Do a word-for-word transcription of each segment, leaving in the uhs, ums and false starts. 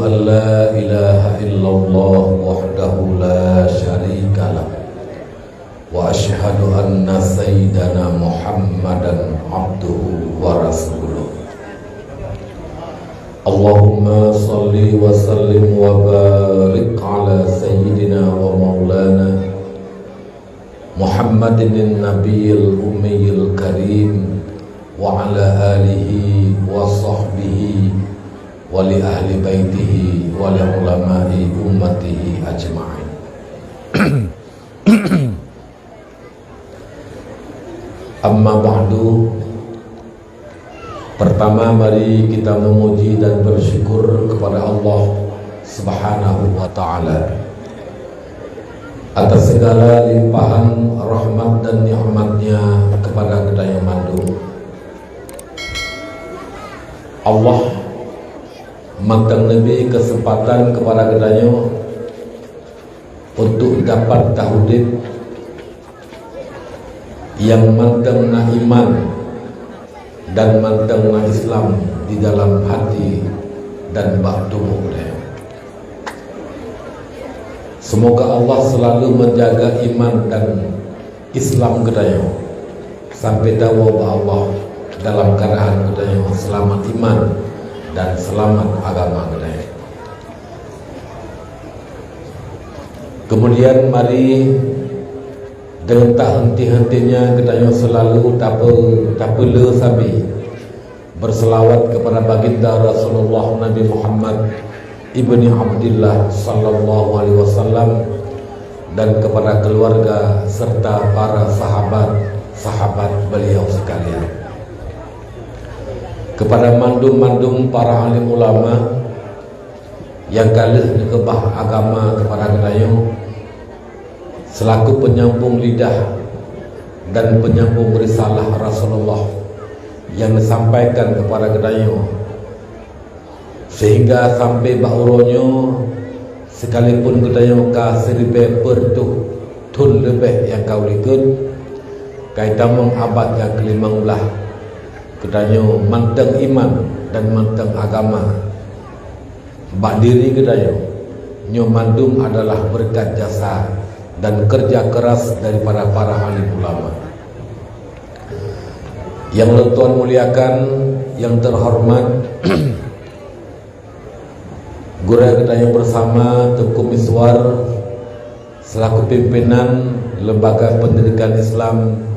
La ilaha illallah wahdahu la syarika lah. Wa asyhadu anna sayyidana Muhammadan abduhu wa rasuluh. Allahumma salli wa sallim wa barik ala sayyidina wa maulana Muhammadin nabiyil ummiyil karim wa ala alihi wa sahbihi wa li ahli baitihi wa li ulama'i ummatihi ajma'in. Amma ba'du. Pertama, mari kita memuji dan bersyukur kepada Allah Subhanahu wa Ta'ala atas segala limpahan rahmat dan nikmat-Nya kepada geutanyoe mandum. Allah mantong neubri keuseumpatan kepada geutanyoe untuk dapat taudép nyang mantong na iman dan mantong na Islam di dalam hati dan bak tuboh geutanyoe. Seumoga Allah seulalu meujaga iman dan Islam geutanyoe sampai tawoe bak Allah dalam keuadaan geutanyoe seulamat iman dan seulamat agama geutanyoe. Keumudian, mari deungon tak henti-hentinya geutanyoe seulalu tape-, tapeulé sabe beuseulaweuet keupada Baginda Rasulullah Nabi Muhammad ibni Abdillah sallallahu alaihi wasallam dan keupada keuluwarga serta para sahabat-sahabat beliau sekalian. Keupada mandum-mandum para alim ulama nyang ka lheueh neukeubah agama keupada geutanyoe, seulaku peunyambong lidah dan peunyambong risalah Rasulullah nyang neusampaikan keupada geutanyoe, seuhingga sampai bak uroe nyoe, sekalipun geutanyoe ka siribée peuet reutôh thon leubeh nyang ka u likot, ka itamong abad nyang keulimong blaih, geutanyoe mantong iman dan mantong agama. Bak diri geutanyoe, nyoe mandum adalah beureukat jasa dan keureuja keuras daripada para alim ulama. Nyang lôn tuan muliakan, nyang teuhoreumat, gurée geutanyoe beusama Teungku Miswar, seulaku pimpinan Lembaga Pendidikan Islam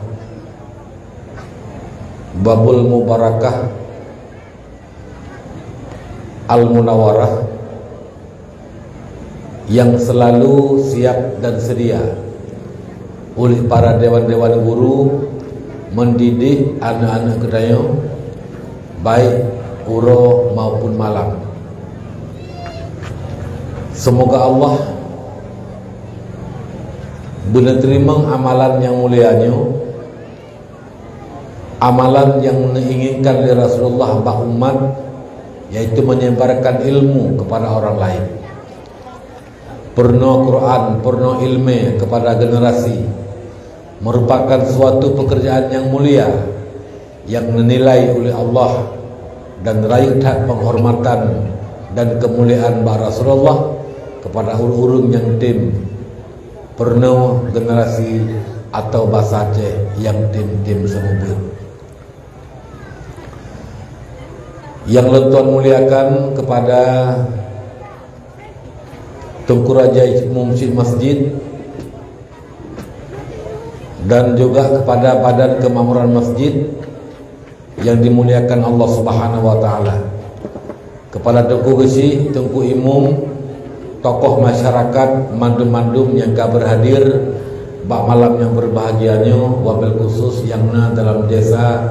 Babul Mubarakah Al-Munawwarah, nyang seulalu siab dan seudia uléh para dewan-dewan guru meundidik aneuëk-aneuëk geutanyoe, baik uroe maupun malam. Seumoga Allah beuneuteurimong amalan nyang mulia nyoe, amalan nyang neuinginkan lé Rasulullah bak umat, yaitu menyebarkan ilmu kepada orang lain. Peurunoe Quran, peurunoe iéleumé kepada generasi, meurupakan suatu peukeurjaan nyang mulia, nyang neunilai uléh Allah dan rayeuk that peunghormatan dan keumuliaan bak Rasulullah kepada ureuëng-ureuëng nyang tem peurunoe generasi atau basa Aceh nyang tem-tem seumeubeuet. Nyang lôn tuan muliakan kepada Teungku Raja Imum Cik Masjid dan juga kepada Badan Kemakmuran Masjid yang dimuliakan Allah Subhanahu wa Taala. Kepada Teungku Geuchik, Teungku Imum, tokoh masyarakat mandum-mandum nyang ka beurhadir bak malam nyang beurbahagia nyoe, wabil khusus nyang na dalam desa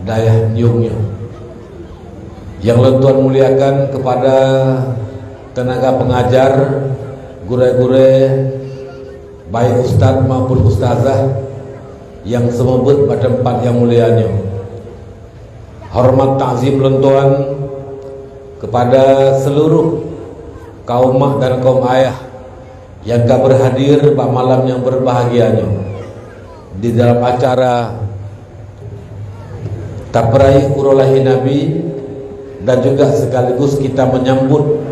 Dayah Nyueng nyoe. Nyang lôn tuan muliakan kepada tenaga pengajar, gurée-gurée, baik ustaz maupun ustazah nyang seumeubeuet bak teumpat nyang mulia nyoe. Hormat takzim lôn tuan kepada seluruh kaum mak dan kaum ayah nyang ka beurhadir bak malam nyang beurbahagia nyoe di dalam acara tapeurayeuk uroe lahé Nabi dan juga sekaligus kita menyambut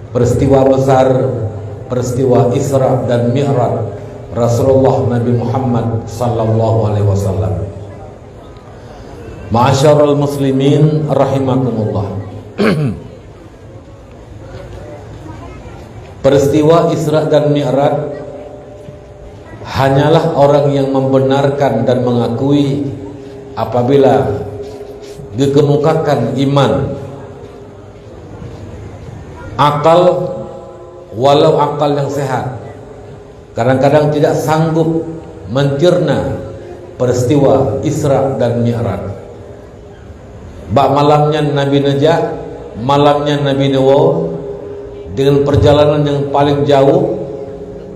Peristiwa besar, peristiwa Isra dan Mi'raj Rasulullah Nabi Muhammad sallallahu alaihi wasallam. Ma'asyiral muslimin rahimakumullah. Peristiwa Isra dan Mi'raj hanyalah orang yang membenarkan dan mengakui apabila dikemukakan iman, akal, walau akal yang sehat, kadang-kadang tidak sanggup mencerna peristiwa Isra dan Mi'raj. Bak malam nyan Nabi neujak, malam nyan Nabi neuwoe, dengan perjalanan yang paling jauh,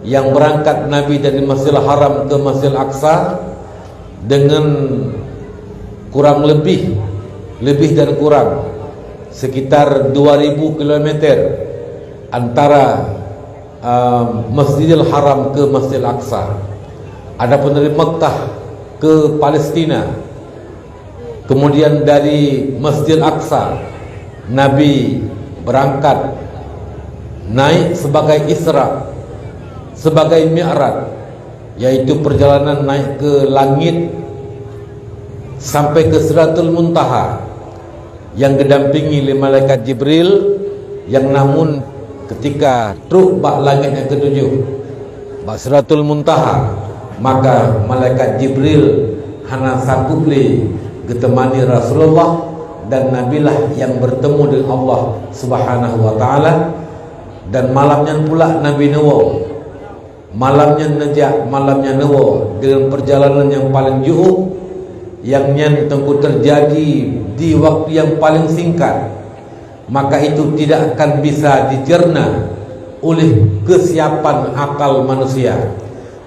yang berangkat Nabi dari Masjidil Haram ke Masjidil Aqsa dengan kurang lebih, lebih dan kurang sekitar dua ribu kilometer antara, uh, Masjidil Haram ke Masjidil Aqsa. Adapun dari Mekah ke Palestina, kemudian dari Masjidil Aqsa, Nabi berangkat naik sebagai Isra, sebagai Mi'raj, yaitu perjalanan naik ke langit sampai ke Sidratul Muntaha, yang geudampingi lé malaikat Jibril, yang namun ketika trok bak langét nyang ketujoh, bak Sidratul Muntaha, maka malaikat Jibril hana sanggup lé geuteumani Rasulullah dan Nabilah yang bertemu dengan Allah Subhanahu wa Taala. Dan malam nyan pula Nabi neuwoe. Malam nyan neujak, malam nyan neuwoe, dengan perjalanan yang paling jiôh, yang nyan teungku terjadi di waktu yang paling singkat, maka itu tidak akan bisa dicerna oleh kesiapan akal manusia.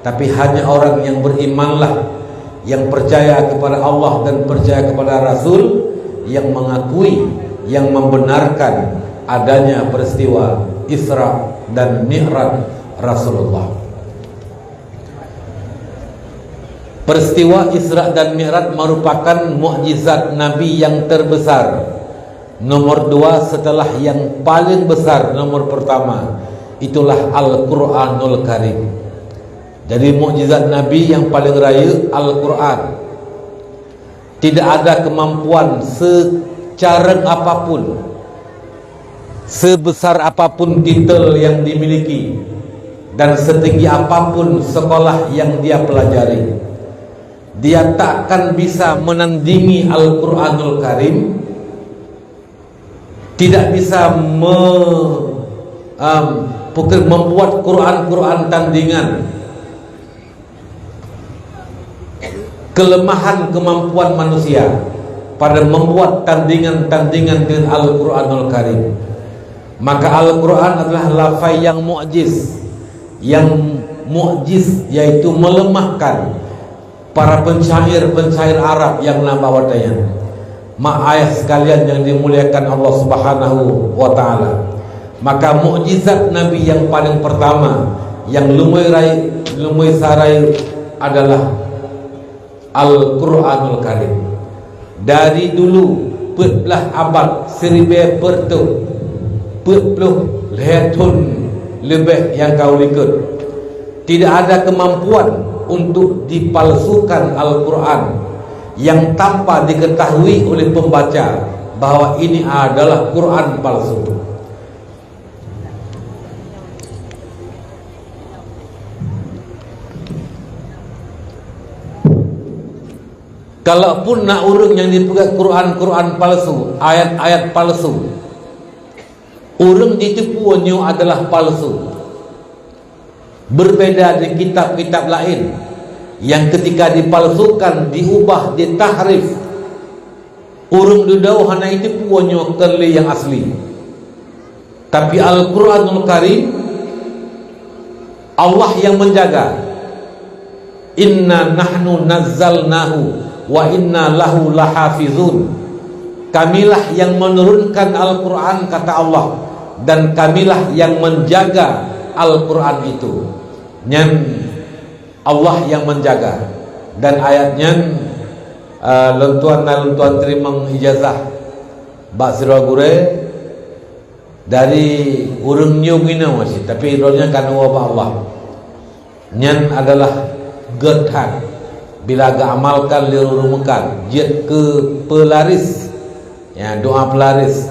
Tapi hanya orang yang berimanlah, yang percaya kepada Allah dan percaya kepada Rasul, yang mengakui, yang membenarkan adanya peristiwa Isra dan Mi'raj Rasulullah. Peristiwa Isra dan Mi'raj merupakan mukjizat Nabi yang terbesar. Nomor dua setelah yang paling besar, nomor pertama, itulah Al-Quranul Karim. Jadi, mukjizat Nabi yang paling raya Al-Quran. Tidak ada kemampuan secareng apapun, sebesar apapun titel yang dimiliki, dan setinggi apapun sekolah yang dia pelajari, dia takkan bisa menandingi Al-Quranul Karim, tidak bisa me-, em, bukan membuat Quran-Quran tandingan. Kelemahan kemampuan manusia pada membuat tandingan-tandingan dengan Al-Quranul Karim. Maka Al-Quran adalah lafai yang mukjiz, yang mukjiz, yaitu melemahkan para pensyair-pensyair Arab yang na bak watée nyan. Mak ayah sekalian yang dimuliakan Allah Subhanahu wa Taala, maka mukjizat Nabi yang paling pertama, yang lumbôi rayeuk, lumbôi sa rayeuk adalah Al-Quranul Karim. Dari dulu, peuet blaih abad, siribée peuet reutôh peuet ploh lhée thon leubeh nyang ka u likot, tidak ada kemampuan untuk dipalsukan Al-Quran yang tanpa diketahui oleh pembaca bahwa ini adalah Quran palsu. Kalaupun na ureuëng nyang jipeugah Quran-Quran palsu, ayat-ayat palsu, ureuëng jiteupeue nyoe adalah palsu. Berbeda di kitab-kitab laén yang ketika dipalsukan, diubah, ditahrif, ureuëng dudoe hana jiteupeue nyoe kon lé nyang asli. Tapi Al-Quranul Karim, Allah yang menjaga. "Inna nahnu nazzalnahu wa inna lahu lahafizun." Kamilah yang menurunkan Al-Quran, kata Allah, dan Kamilah yang menjaga Al-Quran itu. Nyan Allah yang menjaga. Dan ayat nyan, eh, lôn tuan na lôn tuan teurimong ijazah bak sidroe gurée, Dari ureuëng nyoe inoe cit, tapi droeneuh kan woe bak Allah. Nyan adalah gét that. Bila geuamalkan lé ureuëng meukat, jeuet keu peularis. Ya, doa peularis.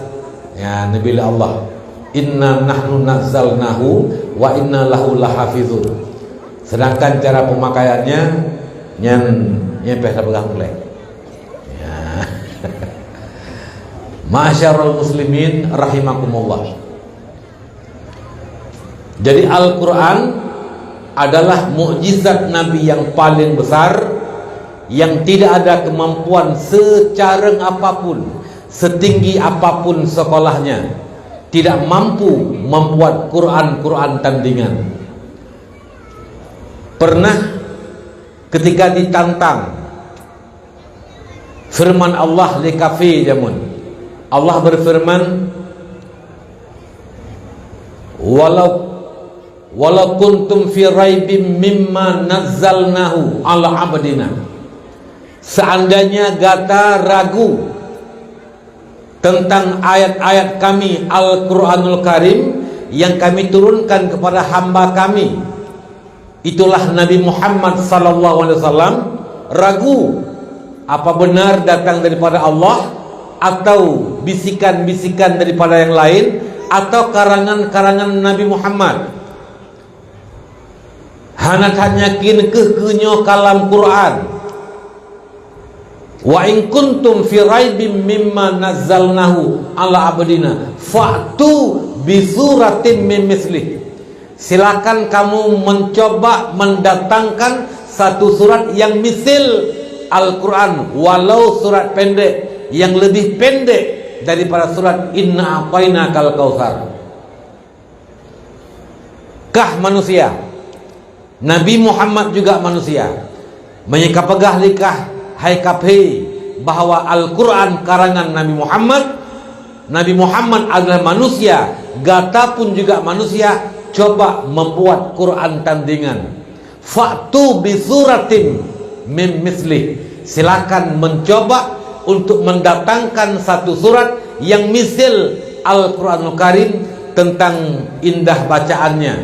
Ya, Nabi Allah. "Inna nahnu nazzalnahu wa inna lahu lahafizun." Sedangkan cara pemakaiannya, nyan, nyan pih tapeugah uleh. Ya. Ma'asyiral muslimin rahimakumullah. Jadi Al-Quran adalah mukjizat Nabi yang paling besar, yang tidak ada kemampuan secareng apapun, setinggi apapun sekolahnya, tidak mampu membuat Quran-Quran tandingan. Pernah ketika ditantang firman Allah lé kafé jameun, Allah berfirman, "Walau, walau kuntum fi raibim mimma nazzalnahu ala abdina." Seandainya gata ragu tentang ayat-ayat Kami, Al-Quranul Karim, yang Kami turunkan kepada hamba Kami, itulah Nabi Muhammad sallallahu alaihi wasallam, ragu apa benar datang daripada Allah atau bisikan-bisikan daripada yang lain atau karangan-karangan Nabi Muhammad. Hana that yakin keuh keu nyoe kalam Quran. "Wa in kuntum fi raibim mimma nazzalnahu ala abdina, fa'tu bi suratim min mislih." Silakan kamu mencoba mendatangkan satu surat yang misil Al-Quran, walau surat pendek, yang lebih pendek daripada surat Inna A'tainakal Kautsar. Kah manusia. Nabi Muhammad juga manusia. Meunyoe kapeugah lé kah, hai kafé, bahwa Al-Quran karangan Nabi Muhammad, Nabi Muhammad adalah manusia, gata pun juga manusia, coba membuat Quran tandingan. "Fa'tu bi suratim min mislih." Silakan mencoba untuk mendatangkan satu surat yang misil Al-Quranul Karim tentang indah bacaannya,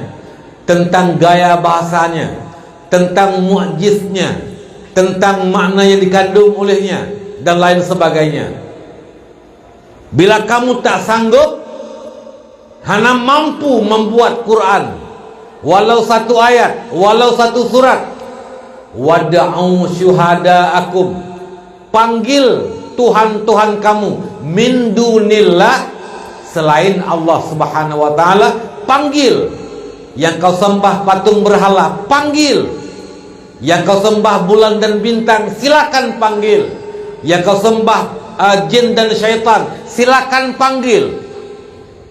tentang gaya bahasanya, tentang mukjiznya, tentang makna yang dikandung olehnya, dan lain sebagainya. Bila kamu tak sanggup, hana mampu membuat Quran, walau satu ayat, walau satu surat, "Wad'u syuhada'akum." Panggil tuhan-tuhan kamu, "min dunillah", selain Allah Subhanahu wa Ta'ala, panggil. Nyang kau sembah patung berhala, panggil. Nyang kau sembah bulan dan bintang, silakan panggil. Nyang kau sembah, uh, jin dan syaitan, silakan panggil.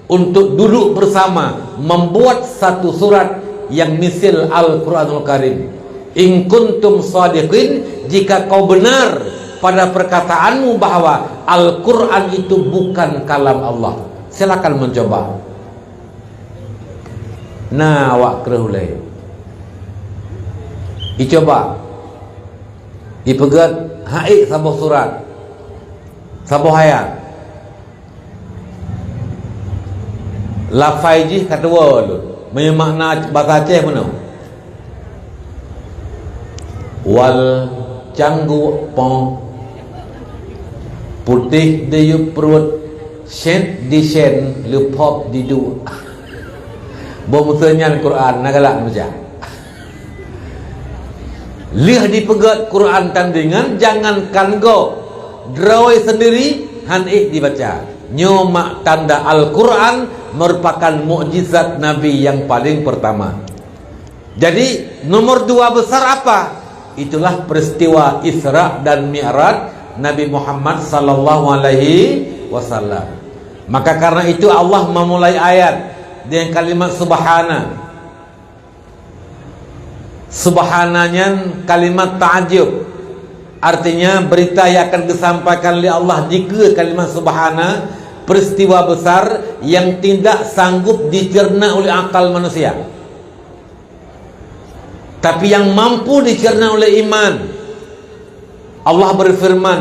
Untuk duduk bersama membuat satu surat yang misil Al-Quranul Karim. "In kuntum shadiqin", jika kau benar pada perkataanmu bahwa Al-Quran itu bukan kalam Allah, silakan mencoba. Na awak kreueh ulée. Icoba. Ipeugét hai saboh surat. Saboh ayat. Lafai jih ka tuwoe lôn. Meunyoe makna basa Aceh meunoe. Wal cangguek po, putéh diyueb pruet, sét disen leuphop diduek. Boh meuteunyan Quran na galak meuja. Lheueh dipeugét Quran tandingan, jangankan gob, droe sendiri han ék dibaca. Nyoe mak tanda Al-Quran merupakan mukjizat Nabi yang paling pertama. Jadi, nomor dua besar apa? Itulah peristiwa Isra dan Mi'raj Nabi Muhammad sallallahu alaihi wasallam. Maka karena itu Allah memulai ayat dengan kalimat subhana. Subhana nyan kalimat ta'ajub. Artinya, berita yang akan disampaikan oleh Allah dikeue kalimat subhana, peristiwa besar yang tidak sanggup dicerna oleh akal manusia, tapi yang mampu dicerna oleh iman. Allah berfirman,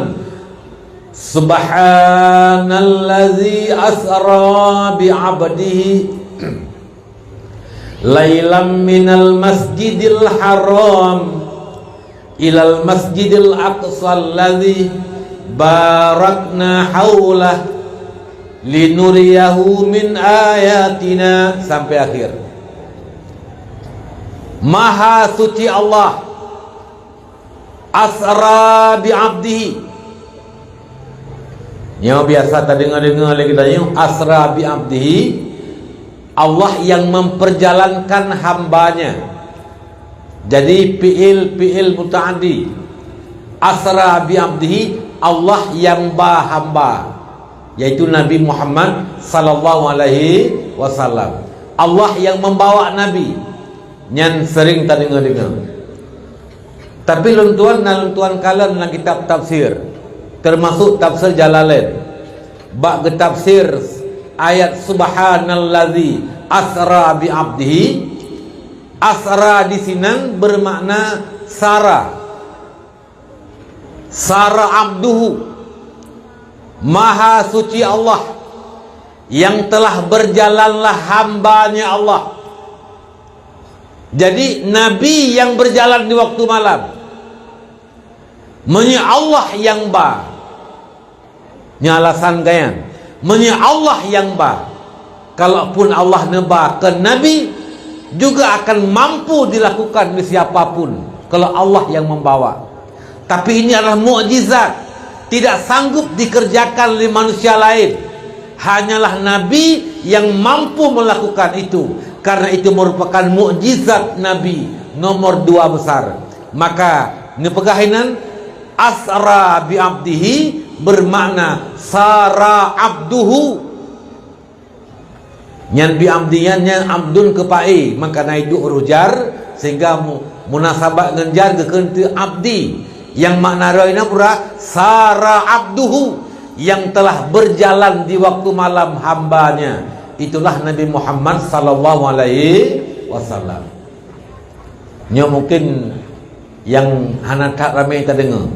Subhanalladzi asra bi 'abdihi lailam minal masjidil haram ilal masjidil aqsal ladzi barakna haulah linuriyahu min ayatina, sampai akhir. Maha suci Allah, asra bi 'abdihi. Nyoe biasa tadeungoe-deungoe lé geutanyoe, asra bi 'abdihi, Allah yang memperjalankan hamba-Nya. Jadi fi'il-fi'il muta'addi. Asra bi 'abdihi, Allah yang ba hamba, yaitu Nabi Muhammad sallallahu alaihi wasallam. Allah yang membawa Nabi. Nyan sering tadeungoe-deungoe. Tapi lôn tuan na lôn tuan kalon lam kitab tafsir, termasuk tafsir Jalalain. Bak geutafsir ayat subhanalladzi asra bi 'abdihi, asra di sinan bermakna sara. Sara 'abduhu, Maha Suci Allah, yang telah berjalanlah hamba-Nya Allah. Jadi, Nabi yang berjalan di waktu malam. Meunyoe Allah yang ba, nyoe alasan geuh nyan. Meunyoe Allah yang ba, kalaupun Allah neuba keu Nabi, juga akan mampu dilakukan lé siapa pun kalau Allah yang membawa. Tapi ini adalah mukjizat, tidak sanggup dikerjakan lé manusia lain. Hanyalah Nabi yang mampu melakukan itu, karena itu merupakan mukjizat Nabi nomor dua besar. Maka neupeugah inan, asra bi 'abdihi bermakna sara 'abduhu. Nyan bi 'abdi nyan, nyan 'abdun keu paé, maka na iduek huruf jar, sehingga mu-, munasabat ngon jar geukheun teuk 'abdi. Nyang makna droe na pura sara 'abduhu, yang telah berjalan di waktu malam hamba-Nya. Itulah Nabi Muhammad sallallahu alaihi wasallam. Nyoe mungkin nyang hana that ramé tadeungoe.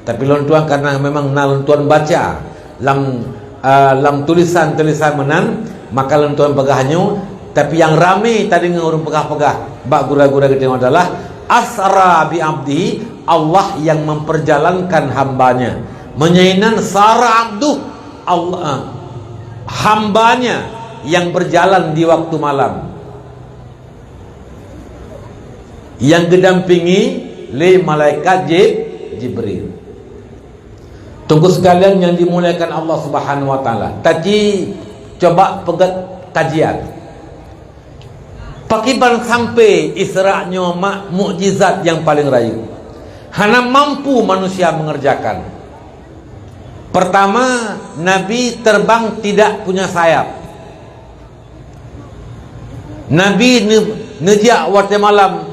Tapi lôn tuan karena memang na lôn tuan baca lam, a, lam tulisan-tulisan meunan, maka lôn tuan peugah nyoe. Tapi nyang ramé tadeungoe ureuëng peugah-peugah bak gura-gura geutanyoe adalah asra bi 'abdihi, Allah yang memperjalankan hamba-Nya. Meunyoe inan sara 'abduh, Allah, hamba-Nya yang berjalan di waktu malam. Nyang geudampingi lé malaikat Jib-, Jibril. Teungku sekalian nyang dimuliakan Allah Subhanahu wa Taala, taci coba peugét kajian. Pakiban sampai Isra nyoe mak mukjizat nyang paleng rayeuk. Hana mampu manusia mengerjakan. Pertama, Nabi terbang tidak punya sayap. Nabi ne-, neujak watée malam,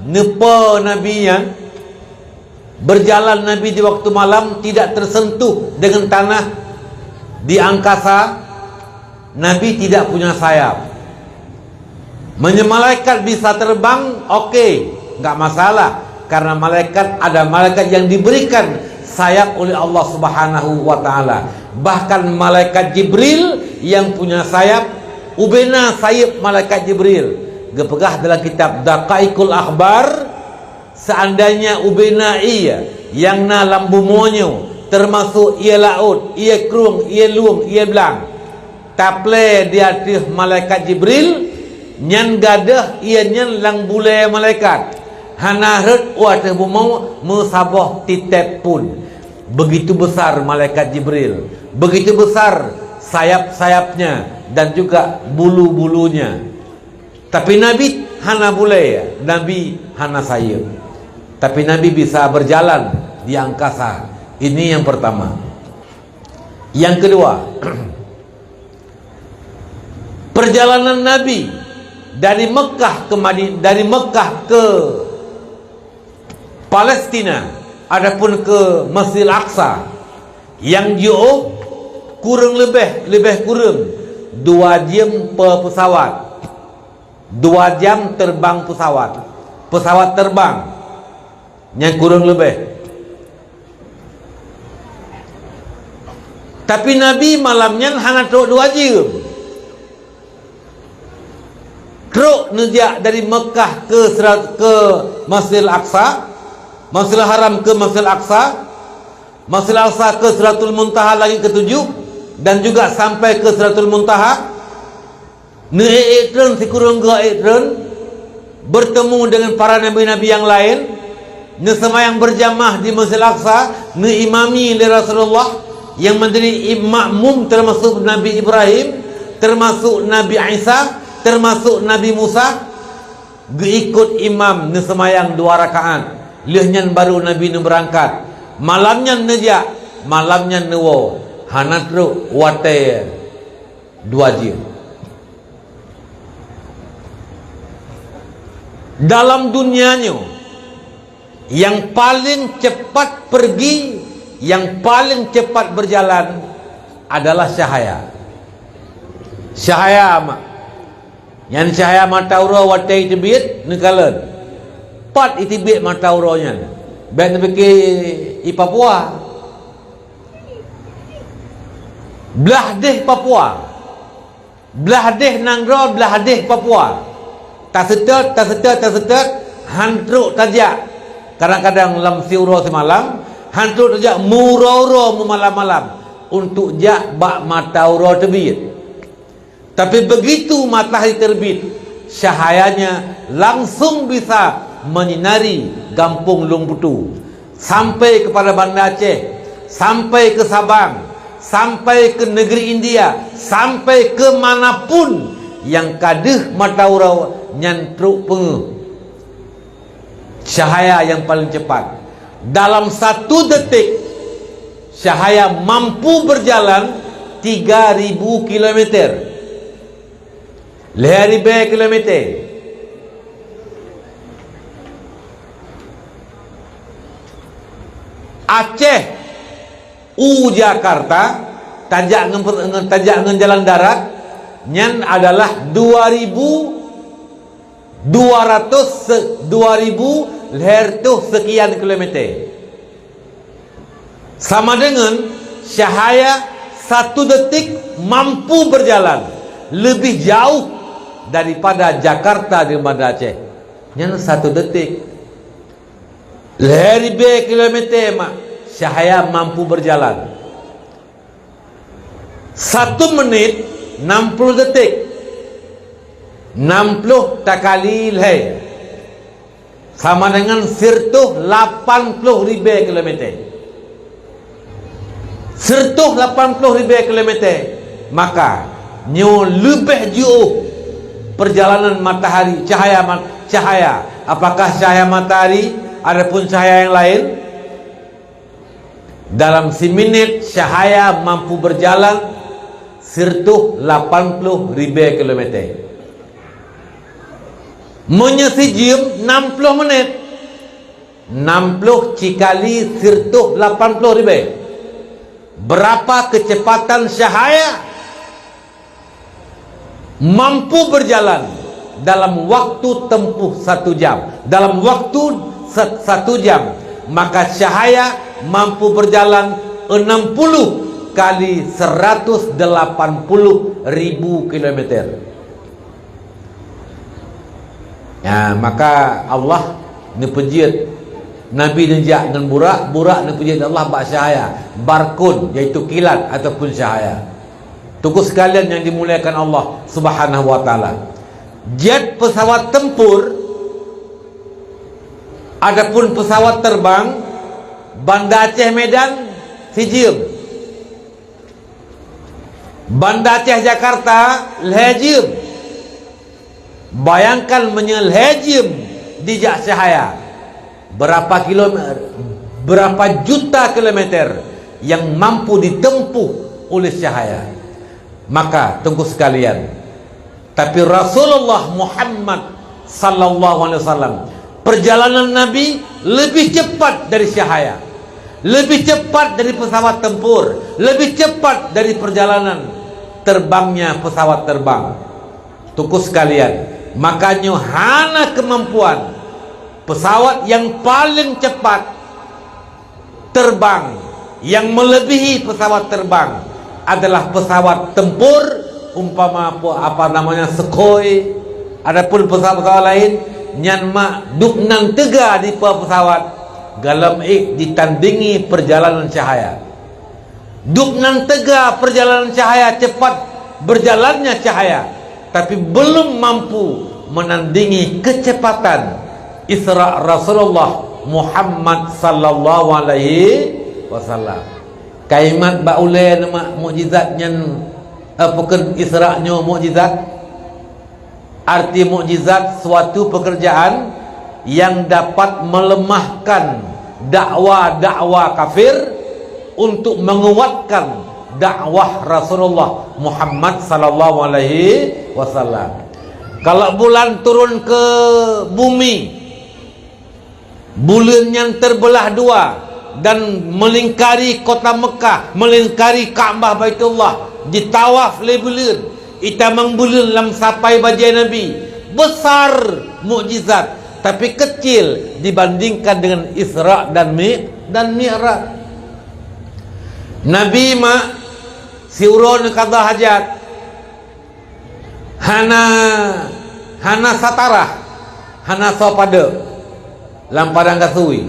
neupo Nabi nyan, berjalan Nabi di waktu malam tidak tersentuh dengan tanah di angkasa, Nabi tidak punya sayap. Meunyoe malaikat bisa terbang, oke, enggak masalah, karena malaikat, ada malaikat yang diberikan sayap oleh Allah Subhanahu wa Taala. Bahkan malaikat Jibril yang punya sayap, ubena sayeup malaikat Jibril. Geupeugah dalam kitab Daqaiqul Akhbar, seandainya ubena ié nyang na lam bumoe nyoe, termasuk ié laôt, ié krueng, ié lueng, ié blang, taplé di ateueh malaikat Jibril, nyan gadôh ié nyan lam bulée malaikat, hana rhot u ateueh bumoe meusaboh titép pun. Begitu besar malaikat Jibril, begitu besar sayap-sayapnya dan juga bulu-bulunya. Tapi Nabi hana bulée, Nabi hana sayeup. Tapi Nabi bisa berjalan di angkasa. Ini yang pertama. Yang kedua, perjalanan Nabi dari Mekah ke Madi-, dari Mekah ke Palestina, adapun ke Masjidil Aqsa, nyang jiôh kureueng leubeh, leubeh kureueng dua jeuem pe-, pesawat. Dua jam terbang pesawat. Pesawat terbang. Nyang kureueng leubeh. Tapi Nabi malam nyan hana trok dua jeuem. Trok neujak dari Mekah ke Sirat-, ke Masjidil Aqsa, Masjidil Haram ke Masjidil Aqsa, Masjidil Aqsa ke Sidratul Muntaha, langit ketujuh, dan juga sampai ke Sidratul Muntaha. Neuék-ék treun sikureueng geuh ék treun, bertemu dengan para nabi-nabi yang lain, neuseumayang berjamaah di Masjidil Aqsa, neuimami lé Rasulullah, yang menjadi im-, makmum termasuk Nabi Ibrahim, termasuk Nabi Isa, termasuk Nabi Musa, geuikot imam neuseumayang dua rakaat. Lheueh nyan baru Nabi neubeurangkat. Malam nyan neujak, malam nyan neuwoe, hana trok watée dua jeuem. Dalam dunia nyoe, yang paling cepat pergi, yang paling cepat berjalan adalah cahaya. Cahaya ma-, nyan cahaya mata uroe watée iteubiet neukalon. Pat iteubiet mata uroe nyan? Bék neupike i Papua. Blah deh Papua. Blah deh nanggroe, blah deh Papua. Taseutôt, taseutôt, taseutôt, han trok tajak. Kadang-kadang lam siuroe simalam, han trok tajak meuuroe-uroe, meumalam-malam untuk jak bak mata uroe teubiet. Tapi begitu matahari terbit, cahayanya langsung bisa menyinari gampông Lueng Putu, sampai kepada Banda Aceh, sampai ke Sabang, sampai ke negeri India, sampai ke manapun yang ka deuh mata uroe nyan trok peungeuh. Cahaya yang paling cepat. Dalam satu detik, cahaya mampu berjalan tiga ribu kilometer. Lhée ribée kilometer. Aceh u Jakarta, tajak ngon, ngon, tajak ngon jalan darat, nyan adalah dua ribu dua ratus se-, dua ribu lhée reutôh sekian kilometer. Sama dengan cahaya satu detik mampu berjalan lebih jauh daripada Jakarta dengan Banda Aceh. Nyan satu detik. Lhée ribée kilometer mak cahaya mampu berjalan. Satu menit enam puluh detik. Enam puluh takali lhée sama dengan sireutôh lapan puluh ribée kilometer. Sireutôh lapan puluh ribée kilometer, maka nyoe leubeh jiôh perjalanan matahari, cahaya mat-, cahaya. Apakah cahaya matahari ataupun cahaya yang lain? Dalam siminét, cahaya mampu berjalan sireutôh lapan puluh ribée kilometer. Meunyoe sijeuem enam puluh menit, enam puluh cikali sireutôh lapan puluh ribée. Berapa kecepatan cahaya mampu berjalan dalam waktu tempuh satu jam? Dalam waktu sa-, satu jam, maka cahaya mampu berjalan enam puluh kali seratus delapan puluh ribu kilometer. Ya, maka Allah neupeujeuet Nabi neujak ngon burak, burak neupeujeuet Allah bak cahaya, barkun, yaitu kilat ataupun cahaya. Teungku sekalian yang dimuliakan Allah Subhanahu wa Taala, jet pesawat tempur ataupun pesawat terbang Banda Aceh Medan sijeuem. Banda Aceh Jakarta lhée jeuem. Bayangkan meunyoe lhée jeuem dijak cahaya, berapa kilome-, berapa juta kilometer yang mampu ditempuh oleh cahaya. Maka, teungku sekalian, tapi Rasulullah Muhammad sallallahu alaihi wasallam, perjalanan Nabi lebih cepat dari cahaya, lebih cepat dari pesawat tempur, lebih cepat dari perjalanan terbangnya pesawat terbang. Teungku sekalian, makanya hana kemampuan pesawat yang paling cepat terbang, yang melebihi pesawat terbang, adalah pesawat tempur, umpama pe-, apa namanya, Sukhoi, adapun pesawat-pesawat laén, nyan mak dub nan teuga di pe-, pesawat, golom ék ditandingi perjalanan cahaya. Dub nan teuga perjalanan cahaya, cepat berjalannya cahaya, tapi belum mampu menandingi kecepatan Isra Rasulullah Muhammad sallallahu alaihi wasallam. Ka ingat bak ulée nama mukjizat nyan, eh, peue kheun Isra nyoe mukjizat? Arti mukjizat, suatu pekerjaan yang dapat melemahkan dakwa-dakwa kafir untuk menguatkan dakwah Rasulullah Muhammad sallallahu alaihi wasallam. Kalau bulan turun ke bumi, buleuen nyan terbeulah dua dan melingkari kota Mekah, melingkari Ka'bah Baitullah, jitawaf lé buleuen, itamong buleuen lam sapai bajée Nabi. Besar mukjizat, tapi kecil dibandingkan dengan Isra dan Mi-, dan Mi'raj. Nabi mak siuroe neuqadha hajat, hana, hana satarah, hana soe padeuek lam padang gasui.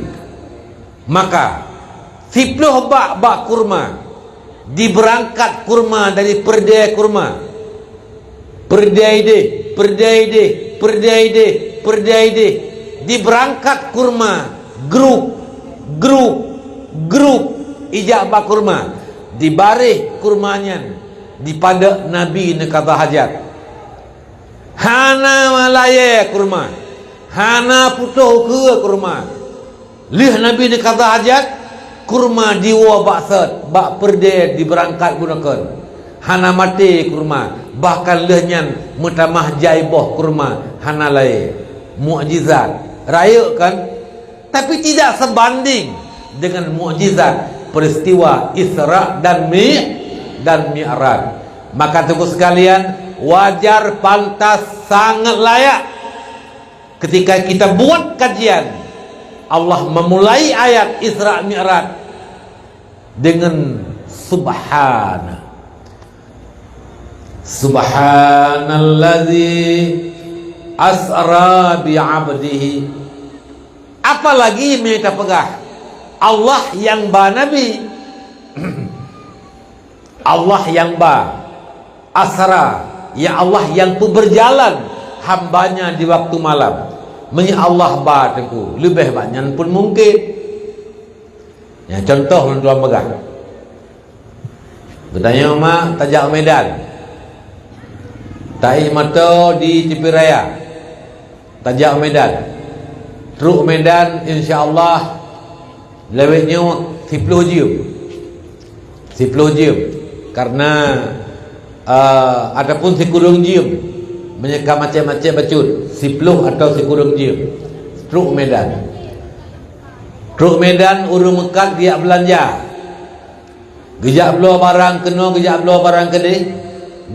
Maka, siploh bak, bak kurma, dibeurangkat kurma dari peureudée kurma. Peureudée ideh, peureudée ideh, peureudée ideh, peureudée ideh. Dibeurangkat kurma, grup, grup, grup, ijak bak kurma. Dibareh kurma nyan, dipadeuek Nabi neuqadha hajat. Hana layée kurma, hana putôh ukeue kurma. Lheueh Nabi neuqadha hajat, kurma diwoe bak sot, bak peureudée dibeurangkat bunoe kheun. Hana maté kurma, bahkan lheueh nyan meutamah jai boh kurma, hana layée. Mukjizat. Rayeuk kan? Tapi tidak sebanding dengan mukjizat peristiwa Isra dan Mi-, dan Mi'raj. Maka, teungku sekalian, wajar, pantas, sangat layak ketika kita buat kajian, Allah memulai ayat Isra Mi'raj dengan Subhana. Subhanalladzi asra bi 'abdihi. Apalagi meunyo tapeugah, Allah nyang ba Nabi. Allah nyang ba, asra, ya Allah nyang peuberjalan hamba-Nya di waktu malam. Meunyo Allah ba, teungku, leubeh bak nyan pun mungken. Nyan contoh lôn tuan peugah. Geutanyoe mak tajak u Medan. Taék moto di tepi raya. Tajak u Medan. Trok u Medan, insya Allah, lewat nyoe siploh jeuem. Siploh jeuem. Karena, eh, ataupun sikureueng jeuem. Meunyo ka macet-macet bacut, siploh atau sikureueng jeuem. Trok u Medan. Trok u Medan, ureuëng meukat geujak beulanja. Geujak bloe barang keunoe, geujak bloe barang keudeh,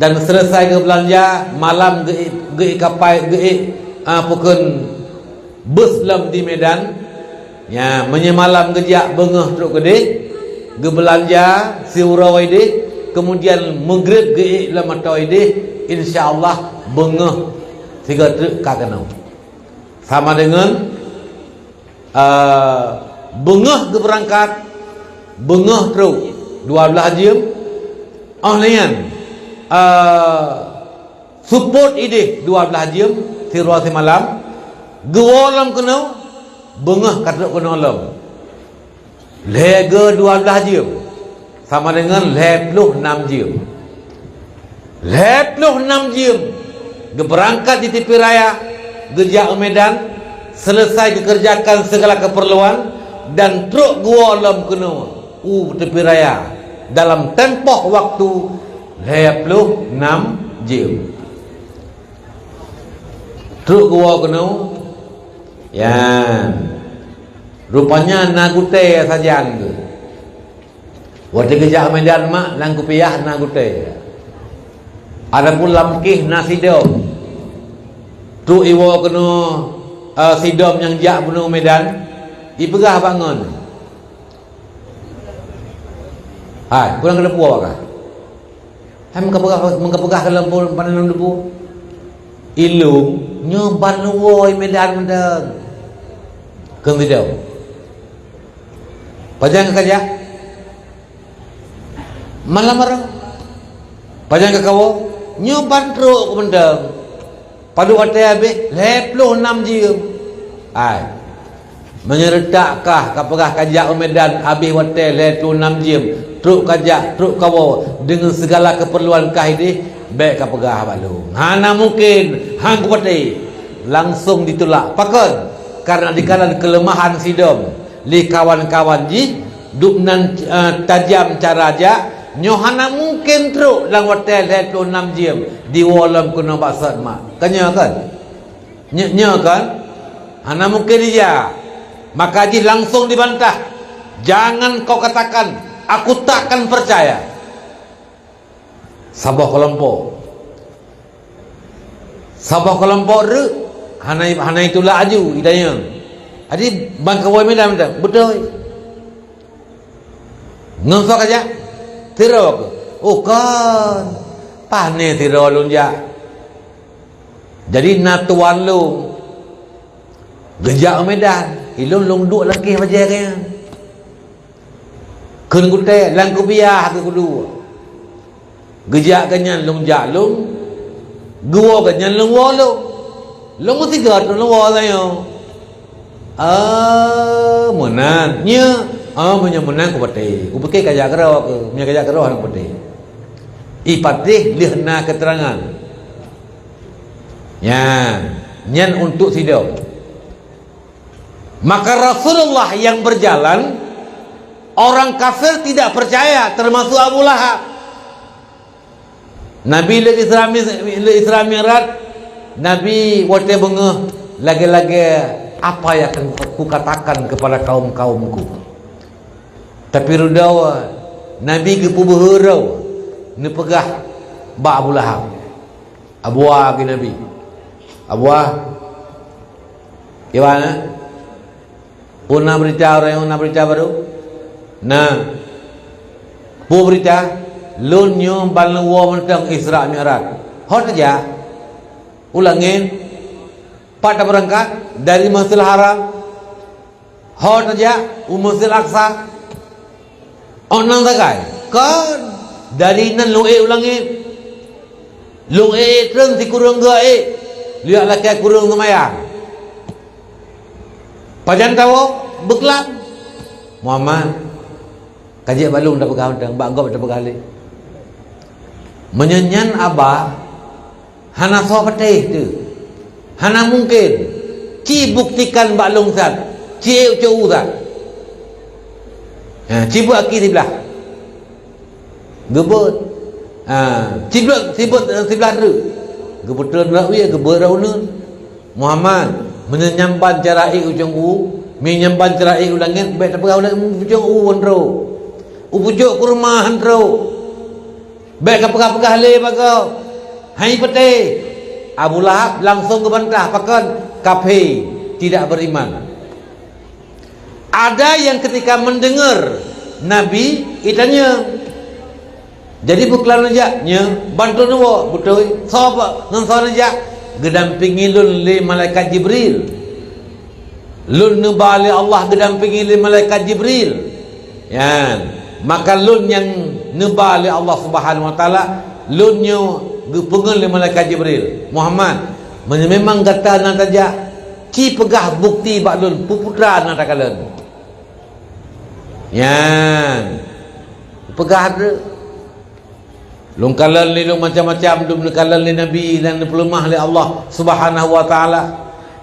dan seuleusoe geubeulanja, malam geuék, geuék kapai, geuék, ah, peue kheun, bus lom di Medan. Nya, meunyo malam geujak beungoh trok keudeh, geubeulanja siuroe ideh, kemudian Maghrib geuék lom ateueh ideh, insya Allah beungoh sigoe treuk ka keunoe. Sama deungon Eh, beungoh geubeurangkat, beungoh trok, dua blaih jeuem. Óh lheueh nyan, eh, seupôt ideh dua blaih jeuem, siuroe simalam. Geuwoe lom keunoe, beungoh ka trok keunoe lom. Lhée geu dua blaih jeuem, sama deungon lhée ploh nam jeuem. Lhée ploh nam jeuem geubeurangkat di tepi raya, geujak u Medan, seuleusoe geukeureujakan sigala keupeurluan, dan trok geuwoe lom keunoe u tepi raya dalam tempoh waktu lhée ploh nam jeuem. Trok geuwoe keunoe, nyan, rupanya na gutée sajan geuh. Watée geujak Medan mak, lam kupiah na gutée. Adapun lam kéh na sidom. Trok iwoe keunoe, eh, sidom nyang jak bunoe Medan, ipeugah bak ngon. Hai, kurang keuneuk puwoe kah? Hai meukapeugah, meukapeugah keu lampôh, pane lam debu. Ilôn nyoe ban lôn woe i Medan mantong. Kheun sidroe. Pajan ka kajak? Malam barô. Pajan ka kawoe? Nyoe ban trok keu mantong. Padub watèe habéh? Lhèe ploh nam jeuem. Hai. Meunyoe reutak kah kapeugah kajak u Medan habéh watèe lhèe ploh nam jeuem, trok kajak, trok kawoe deungon sigala keupeurluan kah idéh, bèk kapeugah bak lôn. Hana mungken, han kupatéh. Langsong ditulak. Pakon? Karena dikalon keuleumahan sidom lé kawan-kawan jih, dum nan, eh, tajam cara jak, nyoe hana mungken trok lam watèe lhèe ploh nam jeuem diwoe lom keunoe bak sot mak. Ka nyoe kon? Nyoe, nyoe kon? Hana mungken ija. Maka jih langsong dibantah, "Jangan kau katakan, aku takkan percaya." Saboh keulompok. Saboh keulompok reuk, hana, hana itulak aju, itanyong. Jadi, ban kawoe Medan mantong, beutôi. Ngon soe kajak? Sidroe keuh? Oh, kon. Pane sidroe lôn jak. Jadi, na tuan lôn. Geujak u Medan, ilôn lôn duek lam kéh bajèe keuh nyan. Kheun gutèe, lam kupiah keuh kuduek. Geujak keuh nyan lôn jak lôn, geuwoe keuh nyan lôn woe lôn. Lôn meusigoe lôn woe tanyoe. Oh, meunan. Nyoe, oh, meunyoe meunan kupatéh. Kupike kajak keudroe keuh, meunyoe kajak keudroe hana kupatéh. Ipatéh lheueh na keuteurangan. Nyan, nyan untuk sidom. Maka Rasulullah yang berjalan, orang kafir tidak percaya, termasuk Abu Lahab. Nabi lé Isra, lé Isra Mi'raj, Nabi watèe beungoh lagèe-lagèe, "Apa yang akan kukatakan kepada kaum-kaumku?" Tapi rudau Nabi geupeubeuhe rau neupeugah bak Abu Lahab. Abuah keu Nabi. Abuah, kiban, eh? Peue na beurita, ureueng na beurita barô? Na. Peue beurita? Lôn nyoe ban lôn woe mantong Isra Mi'raj. Ho tajak? U langèt. Pat tabeurangkat? Dari Masjidil Haram. Ho tajak u Masjidil Aqsa? Oh, nang sagai? Kon. Dari nan lôn ék u langèt. Lôn ék treun sikureueng geu ék. Lôn jak lakèe kureueng seumayang. Pajan tawoe? Beuklam. Muhammad, kajak bak lôn tapeugah mantong, bak gob tapeugah lé. Meunyoe nyan haba, hana soe patéh teuh. Hana mungken. Ci buktikan bak lôn that. Ci ék u cot u that. Ha, ci beuet aki siblah. Geubeuet. Ha, ci beuet, ci beuet, eh, siblah treuk. Geubeuet treuk nibak wie, geubeuet rot uneuen. Muhammad, meunyoe nyan ban cara ék u cot u, meunyoe nyan ban cara ék u langèt, bèk tapeugah u langèt, u cot u han trok. U pucok kurma han trok. Bèk kapeugah-peugah lé bak gob. Hai patéh. Abu Lahab langsong geubantah, pakon? Kafé, tidak beriman. Ada yang ketika mendengar Nabi, itanyong. Jadi beuklam neujak, nyoe ban lôn woe, beutôi. Soe, ngon soe neujak? Geudampingi lôn lé malaikat Jibril. Lôn neuba lé Allah geudampingi lé malaikat Jibril. Nyan, maka lôn nyang neuba lé Allah Subhanahu wa Taala, lôn nyoe geupeungeut lé malaikat Jibril, "Muhammad, meunyoe memang gata na tajak, ci peugah bukti bak lôn peue-peue teuma na takalon." Nyan, peugah treuk. Lôn kalon lé lôn macam-macam, dum neukalon lé Nabi dan neupeuleumah lé Allah Subhanahu wa Taala.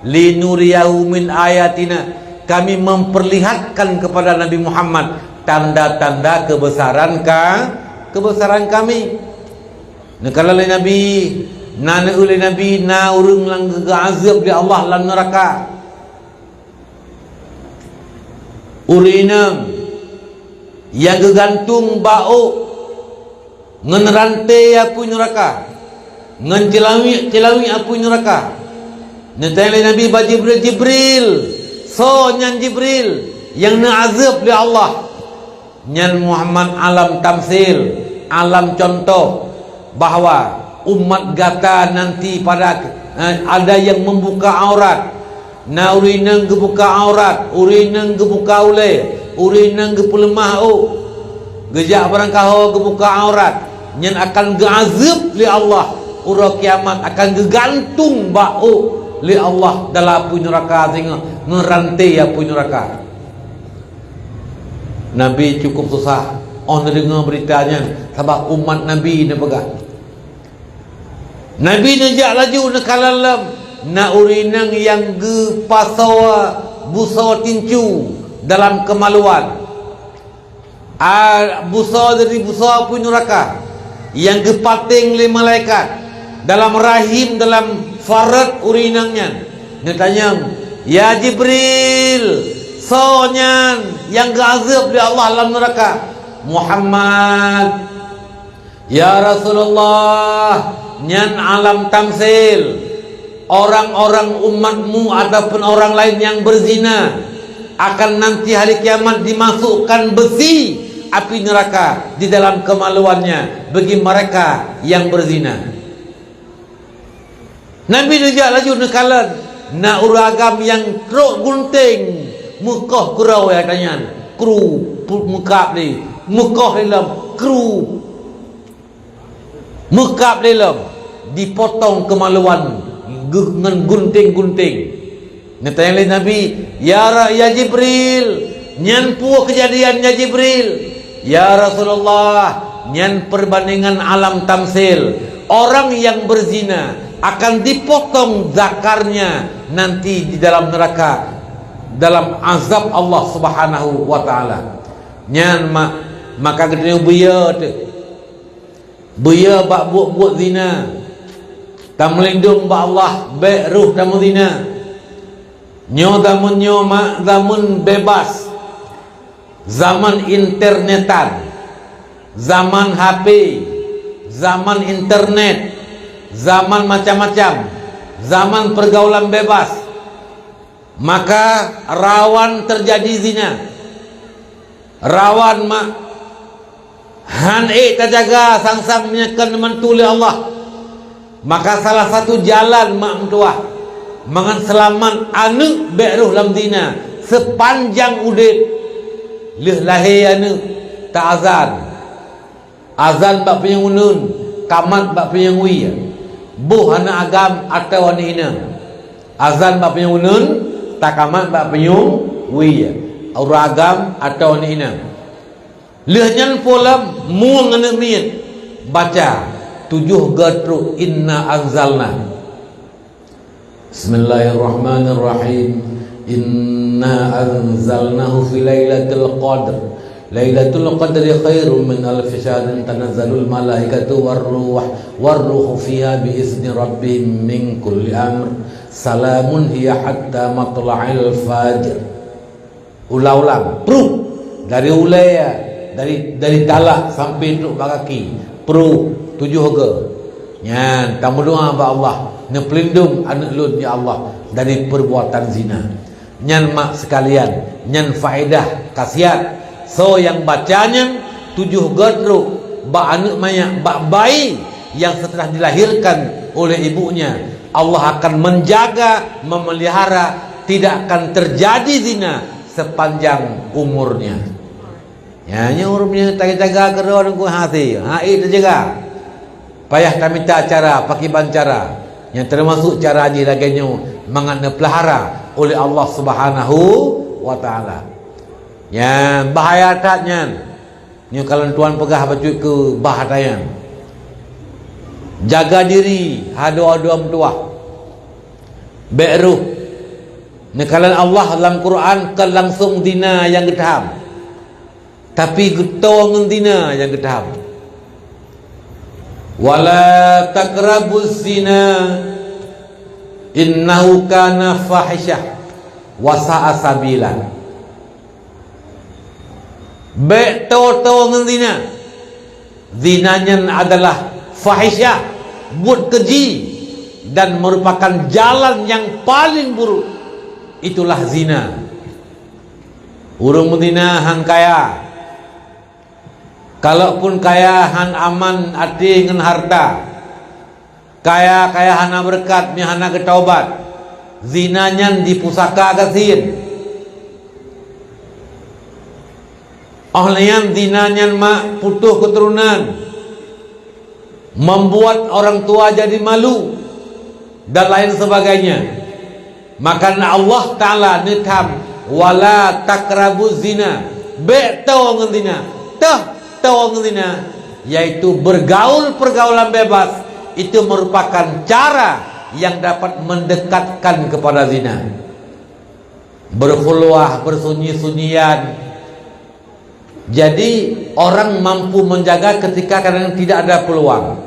"Linuriyahu min ayatina," Kami memperlihatkan kepada Nabi Muhammad tanda-tanda kebesaran ka, kebesaran Kami. Neukalon lé Nabi, na neueu lé Nabi, na ureueng nyang geu-, geuazeueb lé Allah lam neuraka. Ureueng inong nyang geugantung bak ôk ngon ranté apui neuraka, ngon ceulaweuek-ceulaweuek apui neuraka. Neutanyong lé Nabi bak Jibril, "Jibril, soe nyan Jibril nyang neuazeueb lé Allah?" Nyan Muhammad alam tamsil, alam contoh. bahwa umat gata nanti pada, eh, ada yang membuka aurat. Na ureuëng inong geubuka aurat, ureuëng inong geubuka ulée, ureuëng inong geupeuleumah ôk. Geujak barangkaho geubuka aurat, nyan akan geuazeueb lé Allah. Uroe kiamat akan geugantung bak ôk lé Allah dalam apui neuraka singoh, ngon ranté apui neuraka. Nabi cukup susah óh neudeungoe beurita nyan, sabab umat Nabi neupeugah. Nabi neujak laju neukalon lom, na ureuëng inong nyang geupasoe busoe tincu dalam keumaluan. A, busoe dari busoe apui neuraka nyang geupaténg lé malaikat dalam rahim, dalam farot ureuëng inong nyan. Neutanyong, "Ya Jibril, soe nyan nyang geuazeueb lé Allah lam neuraka?" "Muhammad." "Ya Rasulullah, nyan alam tamsil. Orang-orang umatmu ataupun orang lain yang berzina akan nanti hari kiamat dimasukkan besi api neraka di dalam kemaluannya bagi mereka yang berzina." Nabi neujak laju neukalon, na ureuëng agam nyang trok gunténg meukoh keudroe gata nyan, kru, pu-, meukab lé, meukoh lé lom, kru, meukab lé lom, dipotong keumaluan geu-, ngon gunténg-gunténg. Neutanyong lé Nabi, "Ya Ra-, ya Jibril, nyan peue keujadian, ya Jibril?" "Ya Rasulullah, nyan perbandingan alam tamsil. Orang yang berzina akan dipotong zakarnya nanti di dalam neraka, dalam azab Allah Subhanahu wa Ta'ala." Nyan ma-, maka geutanyoe beuyo teuh. Beuyo bak buet-buet zina. Tameulindong bak Allah, bék rôh tameuzina. Nyoe zaman nyoe mak zaman bebas. Zaman internetan. Zaman H P. Zaman internet. Zaman macam-macam. Zaman pergaulan bebas. Maka rawan terjadi zina. Rawan mak. Han ék tajaga sang-sang meunyoe kon neumeuntue lé Allah. Maka salah satu jalan mak meutuwah mangat seulamat aneuëk bék rôh lam zina sepanjang udeb. Lheueh lahé aneuëk, ta azan. Azan bak panyang uneuen, kamat bak panyang wie. Boh aneuëk agam atawa aneuëk inong. Azan bak panyang uneuen, takamat bak panyang wie. Ureuëng agam atawa aneuëk inong. Lheueh nyan po lom mueng aneuëk miet, baca tujoh goe trok inna anzalna. Bismillahirrahmanirrahim. Inna anzalnahu fi lailatul qadr. Lailatul qadri khairum min alfi syahrin, tanazzalul malaikatu war ruh, war ruhu fiha bi izni rabbihim min kulli amr. Salamun hiya hatta matla'il fajr. Ulang-ulang, pruh, dari ulée, dari, dari talak sampai trok bak kaki, pruh, tujoh goe. Nyan tameudoa bak Allah, neupeulindong aneuëk lôn ya Allah dari perbuatan zina. Nyan mak sekalian, nyan faedah khasiat. Soe nyang baca nyan tujoh goe trok bak aneuëk manyak, bak bayi yang setelah dilahirkan oleh ibunya, Allah akan menjaga, memelihara, tidak akan terjadi zina sepanjang umurnya. Ya, nyoe ureuëng nyang tajaga keudroe ngon hati, ha, ék tajaga. Payah tamita cara, pakriban cara. Nyang termasuk cara jih lagée nyoe mangat neupeulihara oleh Allah Subhanahu wa Ta'ala. Nyan bahaya that nyan. Nyoe kalon tuan peugah bacut keu bah ata nyan. Jaga diri, hadoe-hadoe meutuwah. Bék rôh. Neukalon Allah lam Quran kon langsong zina nyang geutaham, tapi geutoe ngon zina nyang geutaham. Wala taqrabuz zina innahu kana fahisyah wa sa'a sabila. Bék toe-toe ngon zina. Zina nyan adalah fahisyah, buet keuji, dan merupakan jalan nyang paling buruk. Itulah zina. Ureuëng meuzina han kaya. Kalaupun kaya hán aman até ngon hareuta, kaya-kaya hana beureukat meunyo hana geutaubat, zina nyan di pusaka gasien. Óh lheueh nyan zina nyan mak putôh keuturonan, membuat orang tua jadi malu, dan lain sebagainya. Maka Allah Taala neutham, "Wala taqrabuz zina." Bék toe ngon zina. Teuh toe ngon zina, yaitu bergaul pergaulan bebas, itu merupakan cara yang dapat mendekatkan kepada zina. Berkhulwah, bersunyi-sunyian. Jadi, orang mampu menjaga ketika kadang tidak ada peluang.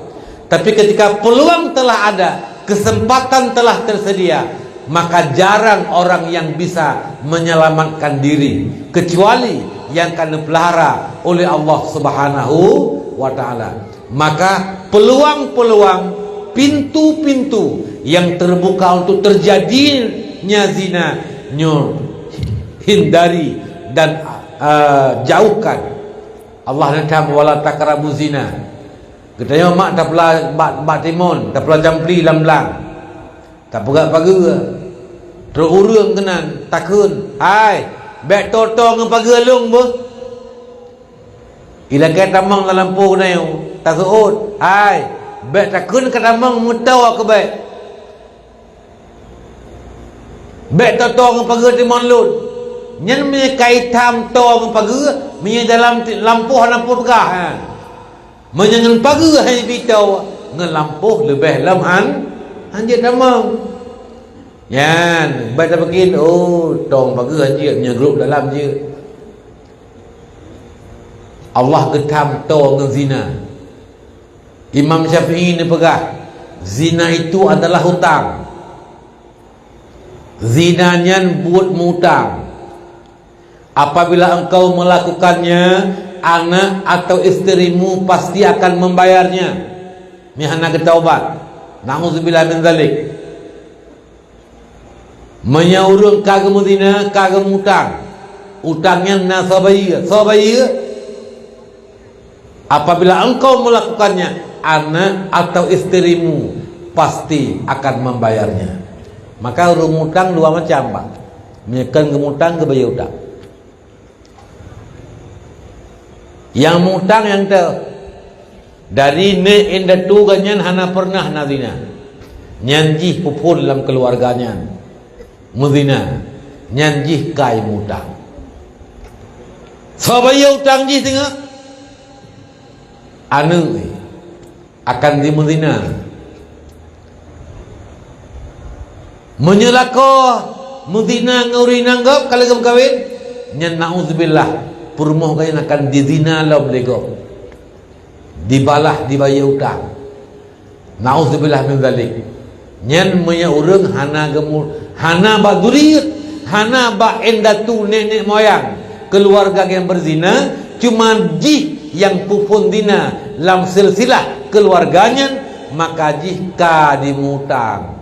Tapi ketika peluang telah ada, kesempatan telah tersedia, maka jarang orang yang bisa menyelamatkan diri, kecuali yang akan dipelihara oleh Allah Subhanahu wa Ta'ala. Maka peluang-peluang, pintu-pintu yang terbuka untuk terjadinya zina nyoe hindari dan, eh, jauhkan. Allah neutham, "Wala taqrabu zina." Geutanyoe mak tapula bak, bak timon, tapula campli lam blang. Tapeugah pageue. Trok ureuëng keunan takheun, "Hai, bék toe-toe ngon pageue lôn beuh." Ilakée tamong lam lampôh nyoe, taseuôt, "Hai, bék takheun ka tamong, meutoe keuh bék. Bék toe-toe ngon pageue timon lôn." Nyan meunyoe ka itam toe ngon pageue, meunyoe dalam ti-, lampôh hana peue peugah, ha. Meunyoe ngon pageue hai bitoe, ngon lampôh leubeh lom han, han jeuet tamong. Nyan, bék tapiké, "Oh, toe ngon pageue han jeuet, meunyoe grob dalam jeuet." Allah geutham toe ngon zina. Imam Syafi'i neupeugah, "Zina itu adalah hutang. Zina nyan buet mutang. Apabila engkau melakukannya, anak atau istrimu pasti akan membayarnya." Meuhana geutaubat. Na'udzubillah min zalik. Meunyoe ureuëng ka geumeuzina, ka geumutang, utang nyan na soe bayeue, soe bayeue? Apabila engkau melakukannya, anak atau istrimu pasti akan membayarnya. Maka ureuëng mutang dua macam, Pak. Meunyoe kon geumutang, geubayeue utang. Nyang mutang nyang teu. Dari nek indatu geuh nyan hana pernah na zina. Nyan jih peuphon lam keuluwarga nyan meuzina. Nyan jih kai mutang. Soe bayeue utang jih singoh? Aneuëk. Akan jimeuzina. Meunyoe lakoe meuzina ngon ureuëng inong gob ka lheueh geumeukawen, nyan na'udzubillah, peurumoh geuh nyan akan jizina lom lé gob. Dibalah dibayeue utang. Na'udzubillah min zalik. Nyan meunyoe ureuëng hana geumu-, hana bak zuriet, hana bak indatu nenek moyang keuluwarga nyang beuzina, cuma jih nyang peuphon zina lam silsilah keuluwarga nyan, maka jih ka jimutang.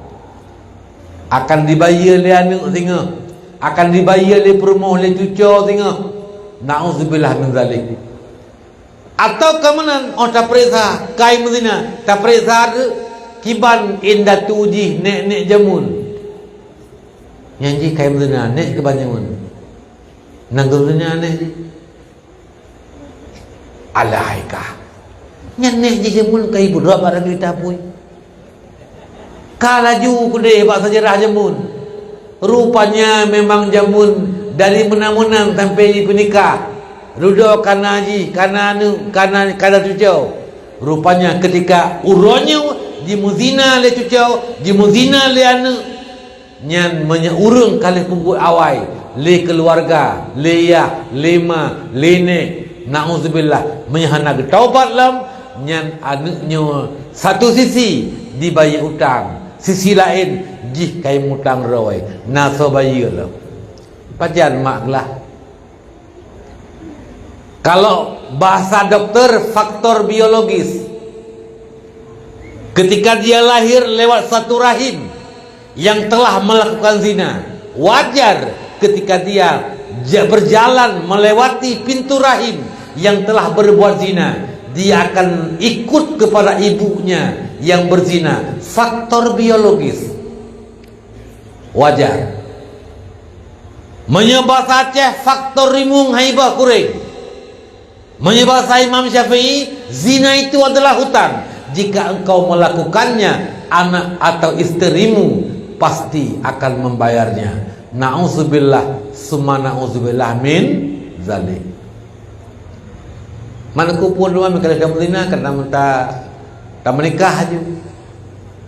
Akan dibayeue lé aneuëk singoh, akan dibayeue lé peurumoh lé cucoe singoh. Na'udzubillah min zalik. Atawa ka meunan, oh, tapeuriksa kai meuzina, tapeuriksa kiban indatu jih nek-nek jameun. Nyan jih kai meuzina, nek kiban jameun. Nyang geumeuzina nek jih. Alai kah. Nyan nek jih jameun kai beudôh barang geurita pui. Ka laju keudeh bak seujarah jameun. Rupanya memang jameun dari meunan-meunan sampai jipeunikah. Dudoe kana jih, kana aneuëk, kana, kana cucoe. Rupanya ketika uroe nyoe jimeuzina lé cucoe, jimeuzina lé aneuëk, nyan meunyoe ureuëng ka lheueh peubuet awai lé keuluwarga, lé yah, lé ma, lé nek, na'udzubillah, meunyoe hana geutaubat lom, nyan aneuëk nyoe satu sisi dibayeue utang, sisi laén jih kai mutang roi, na soe bayeue lom. Pajan mak glah. Kalau bahasa dokter, faktor biologis. Ketika dia lahir lewat satu rahim yang telah melakukan zina, wajar ketika dia ja-, berjalan melewati pintu rahim yang telah berbuat zina, dia akan ikut kepada ibunya yang berzina. Faktor biologis. Wajar. Meunyoe basa Aceh, faktor rimueng hai bah kureng. Meunyoe basa Imam Syafi'i, zina itu adalah hutang. Jika engkau melakukannya, anak atau isterimu pasti akan membayarnya. Na'udzubillah, summa na'udzubillah min zalik. Man kupeue dua meukalah dah meuzina, karena meuta-, tameunikah aju.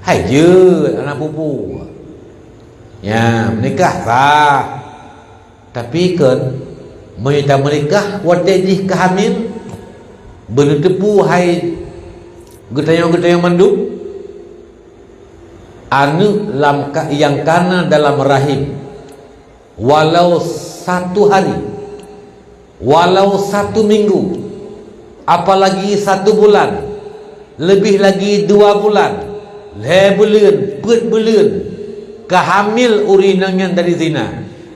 Hai jeuet aneuk pupu. Ya, meunikah sah. Tapi kan, meunyoe tameunikah watée jih ka hamil, beuneuteupeu hai geutanyoe-geutanyoe mandum, aneuk lam ka-, yang kana dalam rahim, walau satu hari, walau satu minggu, apalagi satu bulan, leubeh lagi dua bulan, lhée buleuen, peuet buleuen, ka hamil ureuëng inong nyan dari zina,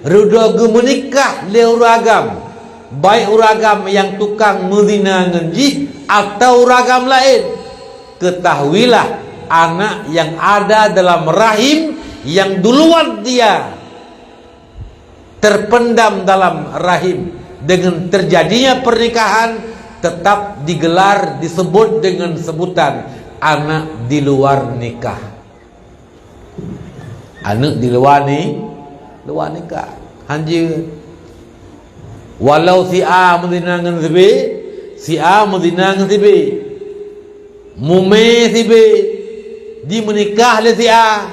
reudoe geumeunikah lé ureuëng agam, baik ureuëng agam nyang tukang meuzina ngon jih atawa ureuëng agam laén, ketahuilah, anak yang ada dalam rahim yang duluan dia terpendam dalam rahim dengan terjadinya pernikahan tetap digelar, disebut dengan sebutan anak di luar nikah. Aneuk di luwa ni, luwa nikah. Hanjeuet. Walau si A meuzina ngon si B, si A meuzina ngon si B. Mumé si B jimeunikah lé si A.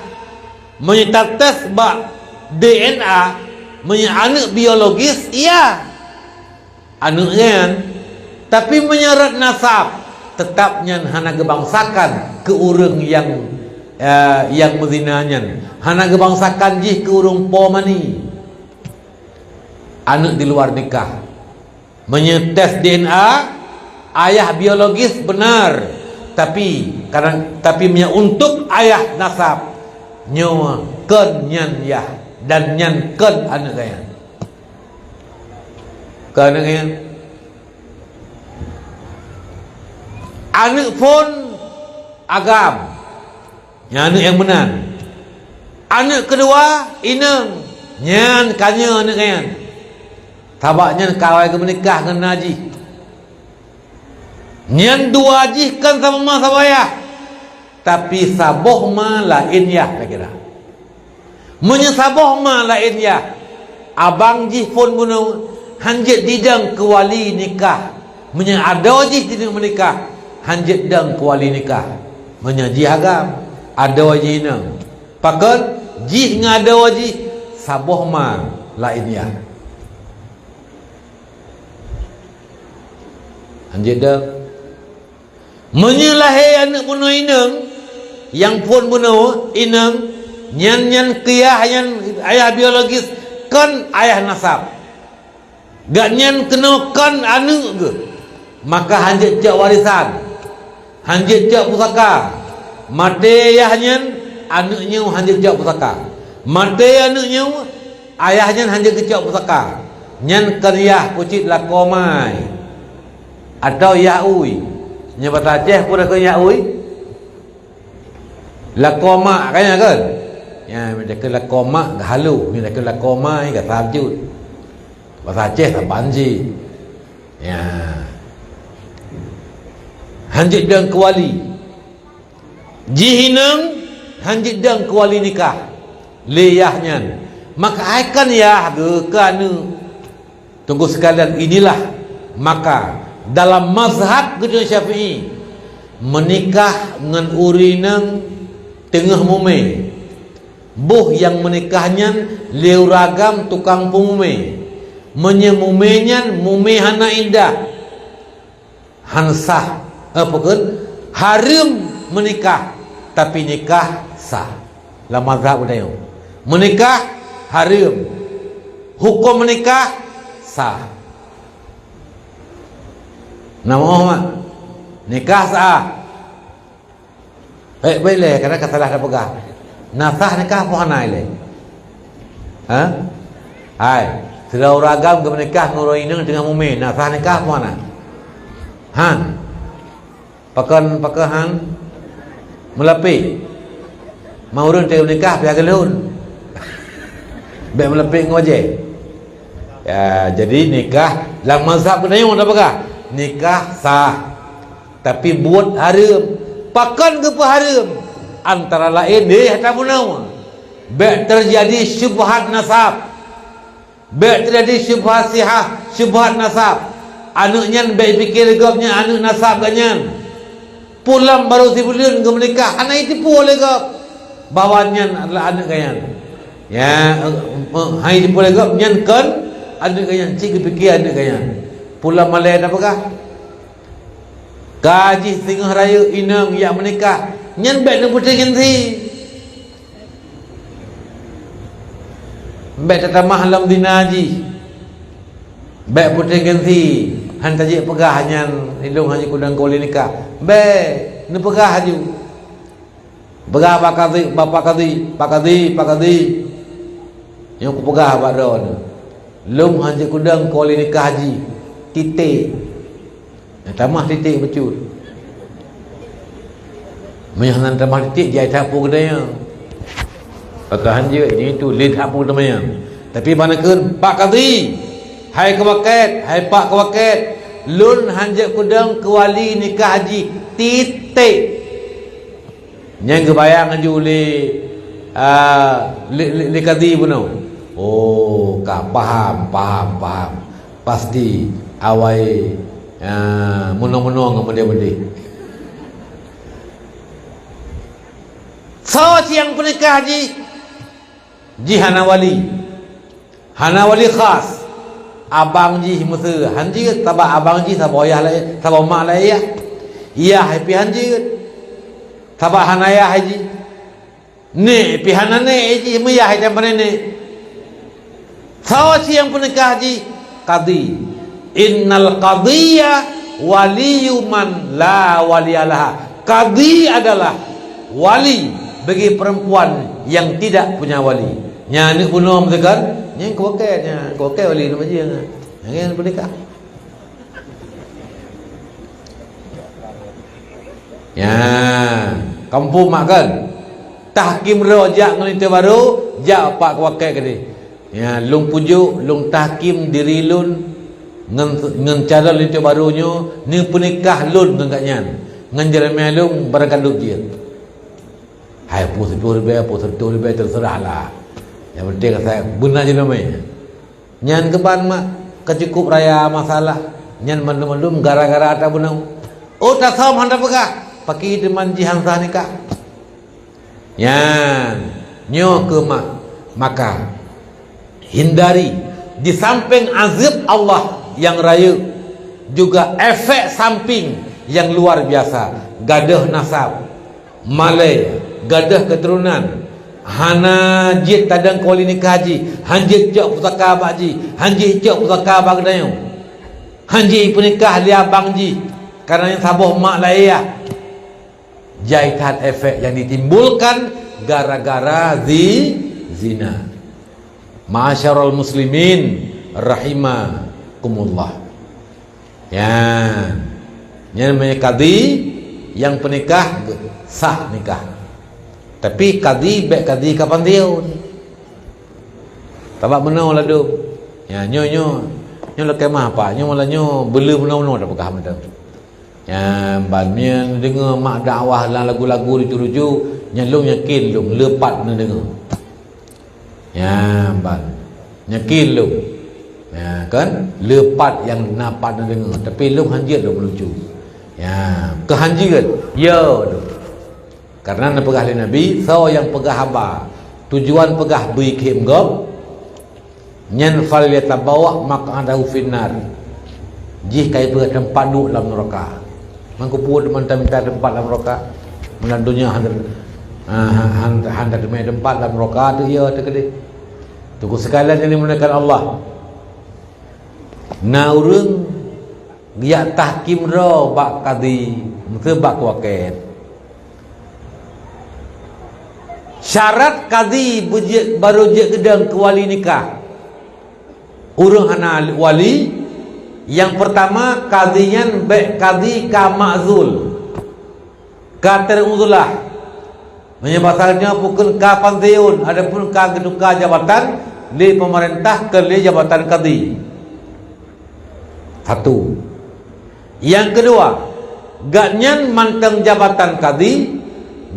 Meunyoe tates bak D N A, meunyoe aneuk biologis, iya. Aneuk nyan, tapi meunyoe rot nasab, teutap nyan hana geubangsakan keu ureuëng nyang, eh, nyang meuzina nyan, hana geubangsakan jih keu ureuëng po mani. Aneuk di luar nikah. Meunyoe tes D N A, ayah biologis benar, tapi kadang, tapi meunyoe untuk ayah nasab, nyoe kon nyan yah, dan nyan kon aneuk gaya. Keuneuk nyan, aneuk phon agam, nyan aneuk nyang meunan. Aneuk keudua inong, nyan ka nyoe aneuk nyan. Sabab nyan ka awai geumeunikah ngon na jih. Nyan dua jih kon sama ma sama yah, tapi saboh ma laén yah, takira. Meunyoe saboh ma laén yah, abang jih phon bunoe, hanjeuet didong keu wali nikah. Meunyoe adoe jih di meunikah, hanjeuet dong keu wali nikah. Meunyoe jih agam, adoe jih inong. Pakon? Jih ngon adoe jih saboh ma laén yah. Hanjeuet dong. Meunyoe lahé aneuk bunoe inong, nyang phon bunoe inong, nyan, nyan keu yah nyan ayah biologis, kon ayah nasab. Gobnyan keunoe kon aneuk geuh, maka hanjeuet cok warisan, hanjeuet cok pusaka. Maté yah nyan, aneuk nyoe hanjeuet cok pusaka. Maté aneuk nyoe, ayah nyan hanjeuet geucok pusaka. Nyan kon yah, peucit lakoe mai. Atawa yah ui. Nyoe basa Aceh peue kheun yah ui? Lakoe mak, kan nyan kan? Ya, meunan keu lakoe mak geuhalo, meunan keu lakoe mai geusapeue. Basa Aceh saban cit. Ya. Hanjeuet dong keu wali. Jih inong hanjeuet dong keu wali nikah lé yah nyan. Maka ai kon yah geuh keu aneuk. Teungku sekalian, inilah maka dalam mazhab geutanyoe Syafi'i, meunikah ngon ureuëng inong teungoh mumé. Boh nyang meunikah nyan lé ureuëng agam tukang peumumé. Meunyoe mumé nyan mumé hana iddah, han sah, eh, apa kheun? Hareuem meunikah, tapi nikah sah. Lam mazhab geutanyoe, meunikah hareuem, huköm meunikah sah. Na moh mak? Nikah sah. Eh, baik lé, kadang ka salah tapeugah. Na sah nikah peue hana ilée? Ha? Hai, sidroe ureuëng agam geumeunikah ngon ureuëng inong teungoh mumé, na sah nikah peue hana? Han. Pakon, pakon han? Meulapék. Ma ureuëng teuh nikah pih geulhon. Bék meulapék ngon wajée. Ya, jadi nikah lam mazhab geutanyoe tapeugah, nikah sah. Tapi buet hareuem. Pakon geupeuhareuem? Antara laén, eh, hata bunoe. Bék teujadi syubhat nasab. Bék teujadi syubhat sihah, syubhat nasab. Aneuëk nyan bék pike lé gob nyan aneuëk nasab geuh nyan. Pulam barô sibuleuen geumeunikah, hana jiteupeue lé gob bahwa nyan adalah aneuëk geuh nyan. Ya, eh, eh, hana jiteupeue lé gob nyan kon aneuëk geuh nyan, cit geupike aneuëk geuh nyan. Pulam malée tapeugah, ka jih singoh rayeuk inong jak meunikah, nyan bék neupeuténg gengsi. Bék tatamah lom zina jih. Bék peuténg gengsi, han tajeuet peugah nyan, ilong hana jikudong keu wali nikah. Bék, neupeugah laju. Peugah bak kadhi, bak pak kadhi, pak kadhi, pak kadhi. Nyoe kupeugah bak droeneuh. Lôn hana jikudong keu wali nikah jih. Titik. Nyang tamah titik bacut. Meunyoe hana tamah titik, jai that peue geutanyoe. Pakon hanjeuet, nyoe itu lé that peue geutanyoe. Tapi bak nakheun, "Pak Kadhi, hai keuwaket, hai Pak keuwaket, lôn hanjeuet kudong keu wali nikah jih." Titik. Nyang geubayang laju lé, a, lé, lé, lé kadhi bunoe. Oh, ka paham, paham, paham. Pasti awai, a, meunoe-meunoe ngon meudeh-meudeh. Soe nyang peunikah jih? Jih hana wali. Hana wali khas. Abang jih meuseu han jeuet, sabab abang jih saboh yah laén, saboh mak laén yah. Yah pih han jeuet. Sabab hana yah jih. Nek pih hana nek jih, meuyah nyang pane nek. Soe nyang peunikah jih? Kadhi. Innal qadhiya waliyyu man la waliya laha. Kadhi adalah wali bagi perempuan yang tidak punya wali. Nyan aneuk bunoe meuteukon, nyan keuwakai, nyan keuwakai wali nyan bajing. Nyan peunikah. Ya, kampung mak kan. Tahkim roh jak ngon linto barô, jak pak keuwakai keudeh. Ya, lôn pujuk, lôn tahkim diri lôn ngon, ngon cara linto barô nyoe, neupeunikah lôn ngon gobnyan. Ngon jaroe lôn barangkalut jeuet. Hai, peuet siplôh ribèe, peuet siplôh ribèe, teuseurah lah. Nyang penting asai beuna jinoe mé. Nyan keuban mak, ka cukup raya masalah. Nyan mandum-mandum gara-gara ata bunoe. Oh, tasam hana peugah. Paki teuma jih han sah nikah. Nyan, nyoe keuh mak, maka hindari di samping azab Allah yang rayeuk, juga efek samping yang luar biasa, gadôh nasab, malée, gadôh keuturonan, hana jeuet tadong keu wali nikah jih, han jeuet cok pusaka bak jih, han jeuet cok pusaka bak geutanyoe, han jeuet peunikah lé abang jih, kareuna saboh mak laén yah. Jai that efek yang ditimbulkan gara-gara zi-, zina. Ma'asyiral muslimin rahimakumullah. Ya. Nyan namanya kadhi, nyang peunikah sah nikah. Tapi kadhi bék kadhi kapan tiôn. Tabak meunoe ladôm. Ya, nyoe, nyoe. Nyoe lakée meu'ah, Pak. Nyoe malah nyoe beuleu meunoe-meunoe dak peugah mantong. Nyan ban, meunyoe neudeungoe mak dakwah lam lagu-lagu lucu-lucu, nyan lôn yakin lôn le pat neudeungoe. Nyan ban, yakin lôn. Nyan kan, le pat nyang na pat neudeungoe, tapi lôn han jeuet lôn meulucu. Nyan, keu han jeuet, yo lôn. Karena neupeugah lé Nabi, soe nyang peugah haba, tujuan peugah bui khem gob, nyan falyatabawwa' maq'adahu finnar. Jih ka jipeugét teumpat duek lam neuraka. Mangkeupeue teuma minta teumpat lam neuraka? Meunan donya han, ah, han, han, han teumé teumpat lam neuraka teuh, ya, teuh keudeh. Teungku sekalian yang dimuliakan Allah. Na ureuëng geujak tahkim droe bak kadhi, meukeue bak kuakét. Syarat kadhi beujeuet, barô jeuet geudong keu wali nikah. Ureuëng hana wali, Nyang peurtama, kadhi nyan bék kadhi ka ma'zul, ka teu'uzlah. Meunyoe basa nyoe bukon ka pansiun, adapun ka geutuka jabatan lé peumeurintah keu lé jabatan kadhi. Satu. Nyang keudua, gobnyan mantong jabatan kadhi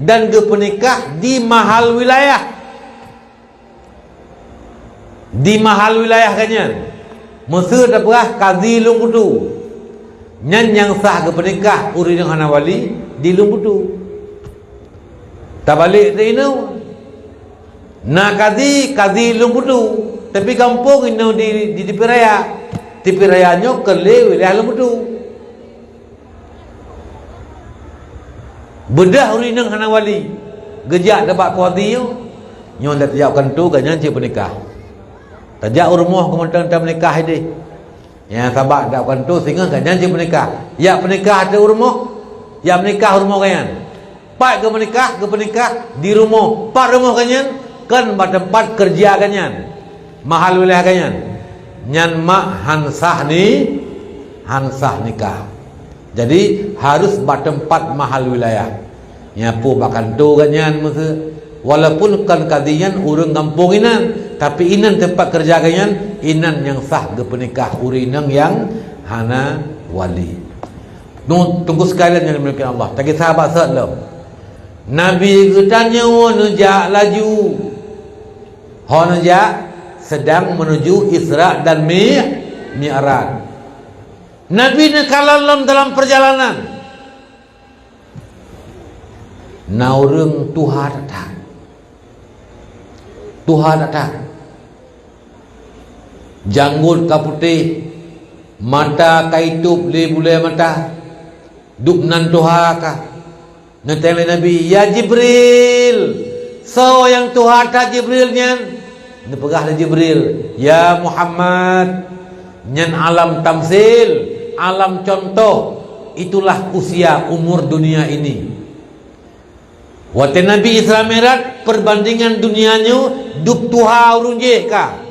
dan geupeunikah di mahal wilayah. Di mahal wilayah gobnyan, meuseu tapeugah kadhi Lueng Butu. Nyan nyang sah geupeunikah ureuëng nyang hana wali di Lueng Butu. Tabalek teuinoe. Na kadhi, kadhi Lueng Butu, tapi gampông inoe di, di Teupin Raya. Teupin Raya nyoe keu lé wilayah Lueng Butu. Beudôh ureuëng inong hana wali, geujak teubak kadhi nyoe, nyoe tajak u kantô gobnyan cit peunikah. Tajak u rumoh keumantöng tameunikah ideh. Nyang sabab jak u kantô singoh gobnyan cit peunikah. Jak peunikah ateueh u rumoh, jak meunikah u rumoh gobnyan. Pat geupeunikah, geupeunikah di rumoh. Pat rumoh gobnyan, kon bak teumpat keureuja gobnyan, mahal wilayah gobnyan. Nyan mak han sah ni, han sah nikah. Jadi, harus bak teumpat mahal wilayah. Nyapu bak kantô gobnyan meuseu. Walaupun kon kadhi nyan ureuëng gampông inan, tapi inan teumpat keureuja gobnyan, inan nyang sah geupeunikah ureuëng inong nyang hana wali. Nu-, teungku sekalian nyang dimuliakan Allah, tagisa bak sot lom. Nabi geutanyoe neujak laju. Ho neujak, sedang menuju Isra dan Mi-, Mi'raj. Nabi neukalon lom dalam perjalanan. Na ureuëng tuha that-that. Tuha that-that. Janggot ka putéh, mata ka itôb lé bulée mata, dub nan tuha ka. Neutanyong lé Nabi, "Ya Jibril, soe nyang tuha that Jibril nyan?" Neupeugah lé Jibril, "Ya Muhammad, nyan alam tamsil, alam contoh, itulah usia umur dunia ini." Watée Nabi Isra Mi'raj, perbandingan dunia nyoe dub tuha ureuëng jéh ka.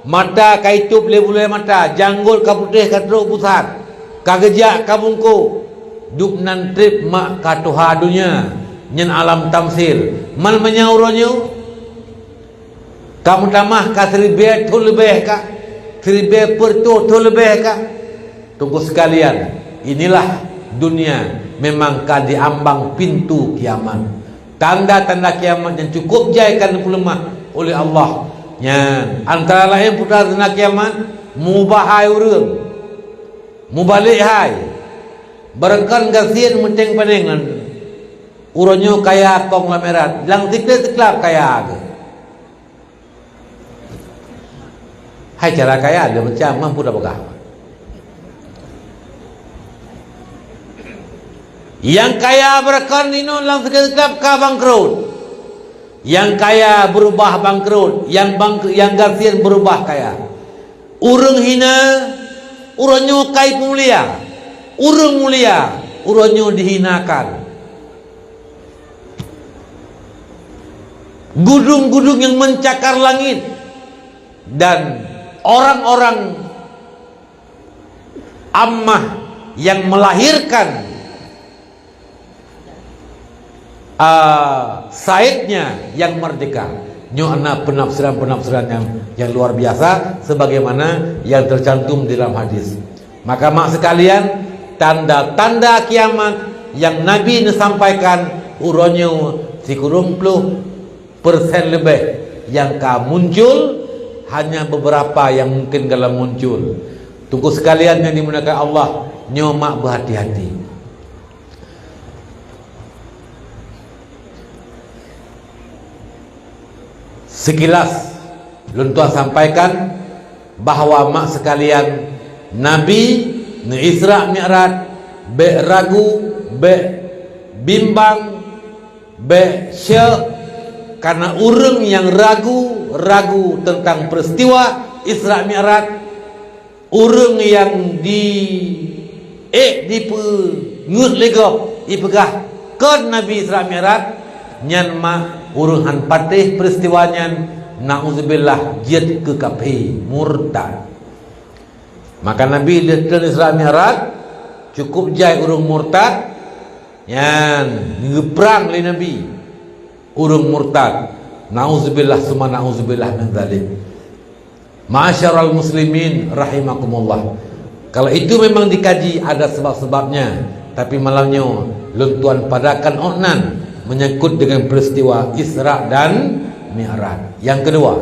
Mata ka itôb lé bulée mata, janggot ka putéh ka trok busat, ka geujak ka bungkôk. Dub nan treb mak ka tuha dunia, nyan alam tamsil. Man meunyoe uroe nyoe, ka meutamah ka siribée thon leubeh ka, siribée peuet reutôh thon leubeh ka. Teungku sekalian, inilah dunia memang ka diambang pintu kiamat. Tanda-tanda kiamat nyang cukup jai ka neupeuleumah oleh Allah. Nyan, antara laén peue tanda kiamat, muba hai ureuëng, mubalek hai. Barangkan gasien meuténg paneng ngon uroe nyoe kaya konglomerat, lam sikla-sikla kaya geuh. Hai cara kaya, dia macam mampu dah peugah. Nyang kaya beurakan inoe lam sikla-sikla ka bangkrot. Nyang kaya beurubah bangkrot, nyang bangk-, nyang gasien beurubah kaya. Ureuëng hina, uroe nyoe ka ipeumulia. Ureuëng mulia, uroe nyoe dihinakan. Gudong-gudong nyang meucakar langét dan orang-orang amah nyang meulahirkan, ah, saidnya nyang meurdehka. Nyoe na peunafsiran-peunafsiran nyang, nyang luar biasa sebagaimana nyang teucantum di dalam hadis. Maka mak sekalian, tanda-tanda kiamat nyang Nabi neusampaikan uroe nyoe sikureueng ploh persen leubeh nyang ka muncul, hanya beberapa nyang mungkin galak muncul. Teungku sekalian nyang dimuliakan Allah, nyoe mak beuhati-hati. Sekilas lôn tuan sampaikan bahwa mak sekalian, Nabi neu Isra Mi'raj, bék ragu, bék bimbang, bék syek, karena ureuëng nyang ragu-ragu teuntang peuristiwa Isra Mi'raj, ureuëng nyang di ék dipeungeuet lé gob, ipeugah kon Nabi Isra Mi'raj, nyan mak ureuëng han patéh peuristiwa nyan, na'udzubillah, jeuet keu kaphé, murtad. Maka Nabi lheueh treun Isra Mi'raj, cukup jai ureuëng murtad, nyan geuprang lé Nabi ureuëng murtad. Nauzubillah summa nauzubillah min dzalik. Ma'asyiral muslimin rahimakumullah. Kalau itu memang dikaji, ada sebab-sebabnya, tapi malam nyoe lôn tuan padakan ôk nan menyangkut dengan peristiwa Isra dan Mi'raj. Yang kedua,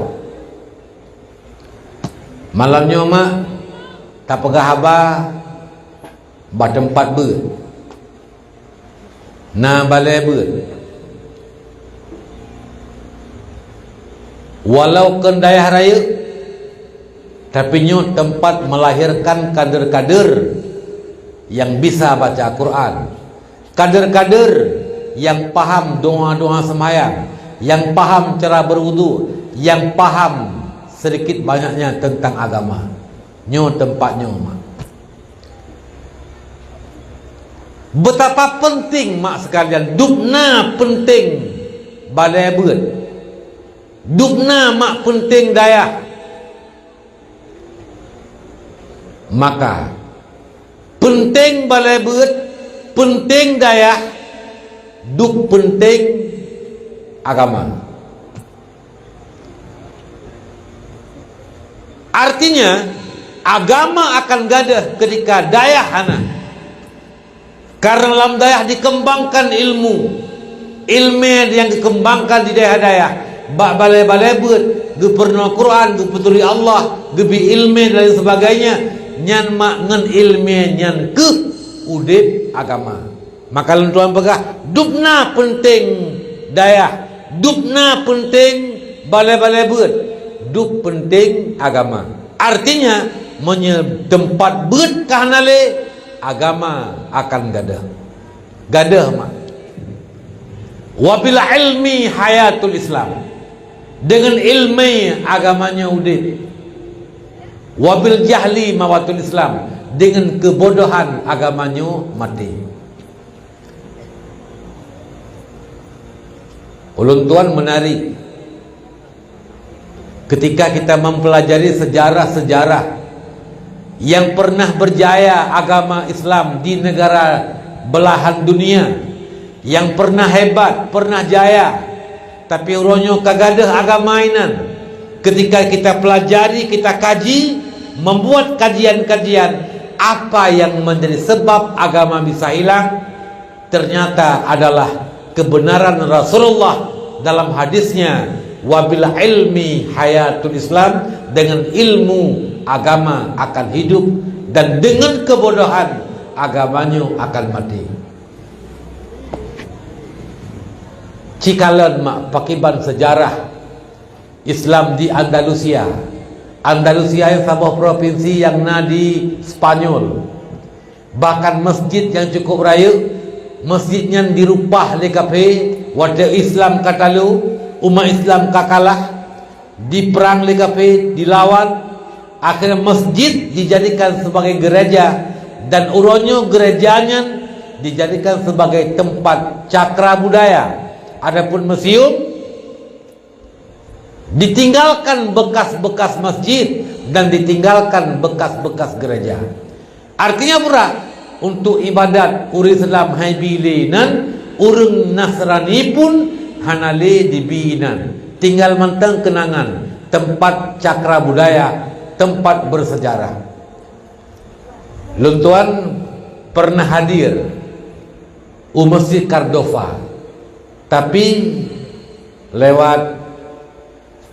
malam nyoe mak tapeugah haba bak teumpat beuet. Na balée beuet. Walau kon dayah rayeuk, tapi nyoe teumpat melahirkan kader-kader yang bisa baca Quran, kader-kader yang paham doa-doa sembahyang, yang paham cara berwudu, yang paham sedikit banyaknya tentang agama. Nyoe teumpat nyoe mak. Betapa penting mak sekalian, dubna penting balée beuet, dubna mak penting dayah. Maka penting balée beuet, penting dayah, dub penting agama. Artinya, agama akan gadeuh ketika dayah hana. Karena lam dayah dikembangkan ilmu, ilmu yang dikembangkan di dayah-dayah, bak balée-balée beuet, geupeurunoe Quran, geupeuturi Allah, geubi ilmu dan lain sebagainya, nyan mak ngon ilmu nyan keuh udeb agama. Maka lôn tuan peugah, dubna penting dayah, dubna penting balée-balée beuet, dub penting agama. Artinya, meunyoe teumpat beuet ka hana lé, agama akan gadeuh. Gadeuh mak. Wabil ilmi hayatul Islam. Dengan ilmu agama nyoe udeb. Wabil jahli mawatul Islam. Dengan kebodohan agama nyoe maté. Ulôn tuan menarik ketika kita mempelajari sejarah-sejarah yang pernah berjaya agama Islam di negara belahan dunia, yang pernah hebat, pernah jaya, tapi uroe nyoe ka gadeuh agama inan. Ketika kita pelajari, kita kaji, membuat kajian-kajian, apa yang menjadi sebab agama bisa hilang, ternyata adalah kebenaran Rasulullah dalam hadisnya, "Wabil ilmi hayatul Islam," dengan ilmu agama akan hidup, dan dengan kebodohan agamanya akan mati. Cikalon mak pakiban sejarah Islam di Andalusia. Andalusia nyan saboh provinsi nyang na di Spanyol. Bahkan masjid nyang cukup rayeuk, masjid nyan dirupah lé kafé, watée Islam ka talo, umat Islam ka kalah, diperang lé kafé, dilawan, akhirnya masjid dijadikan sebagai gereja, dan uroe nyoe gereja nyan dijadikan sebagai tempat cakra budaya. Adapun museum, ditinggalkan bekas-bekas masjid dan ditinggalkan bekas-bekas gereja. Artinya pura, untuk ibadat ureuëng Islam hai bilé nan, ureuëng Nasrani pun hana lé dibi nan. Tinggal mantong kenangan, tempat cakra budaya, tempat bersejarah. Lôn tuan pernah hadir u Masjid Cardova, tapi lewat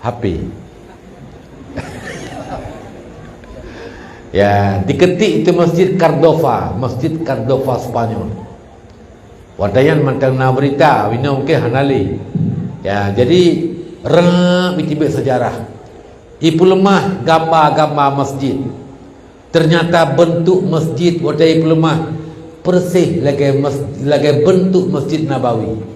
H P. Ya, diketik itu Masjid Cardova, Masjid Cardova Spanyol. Watée nyan mantong na berita, inoe mungkin hana lé. Ya, jadi rab itibek sejarah. Ipeuleumah gamba-gamba masjid. Ternyata bentuk masjid watée ipeuleumah persis lagée mes-, lagée bentuk Masjid Nabawi.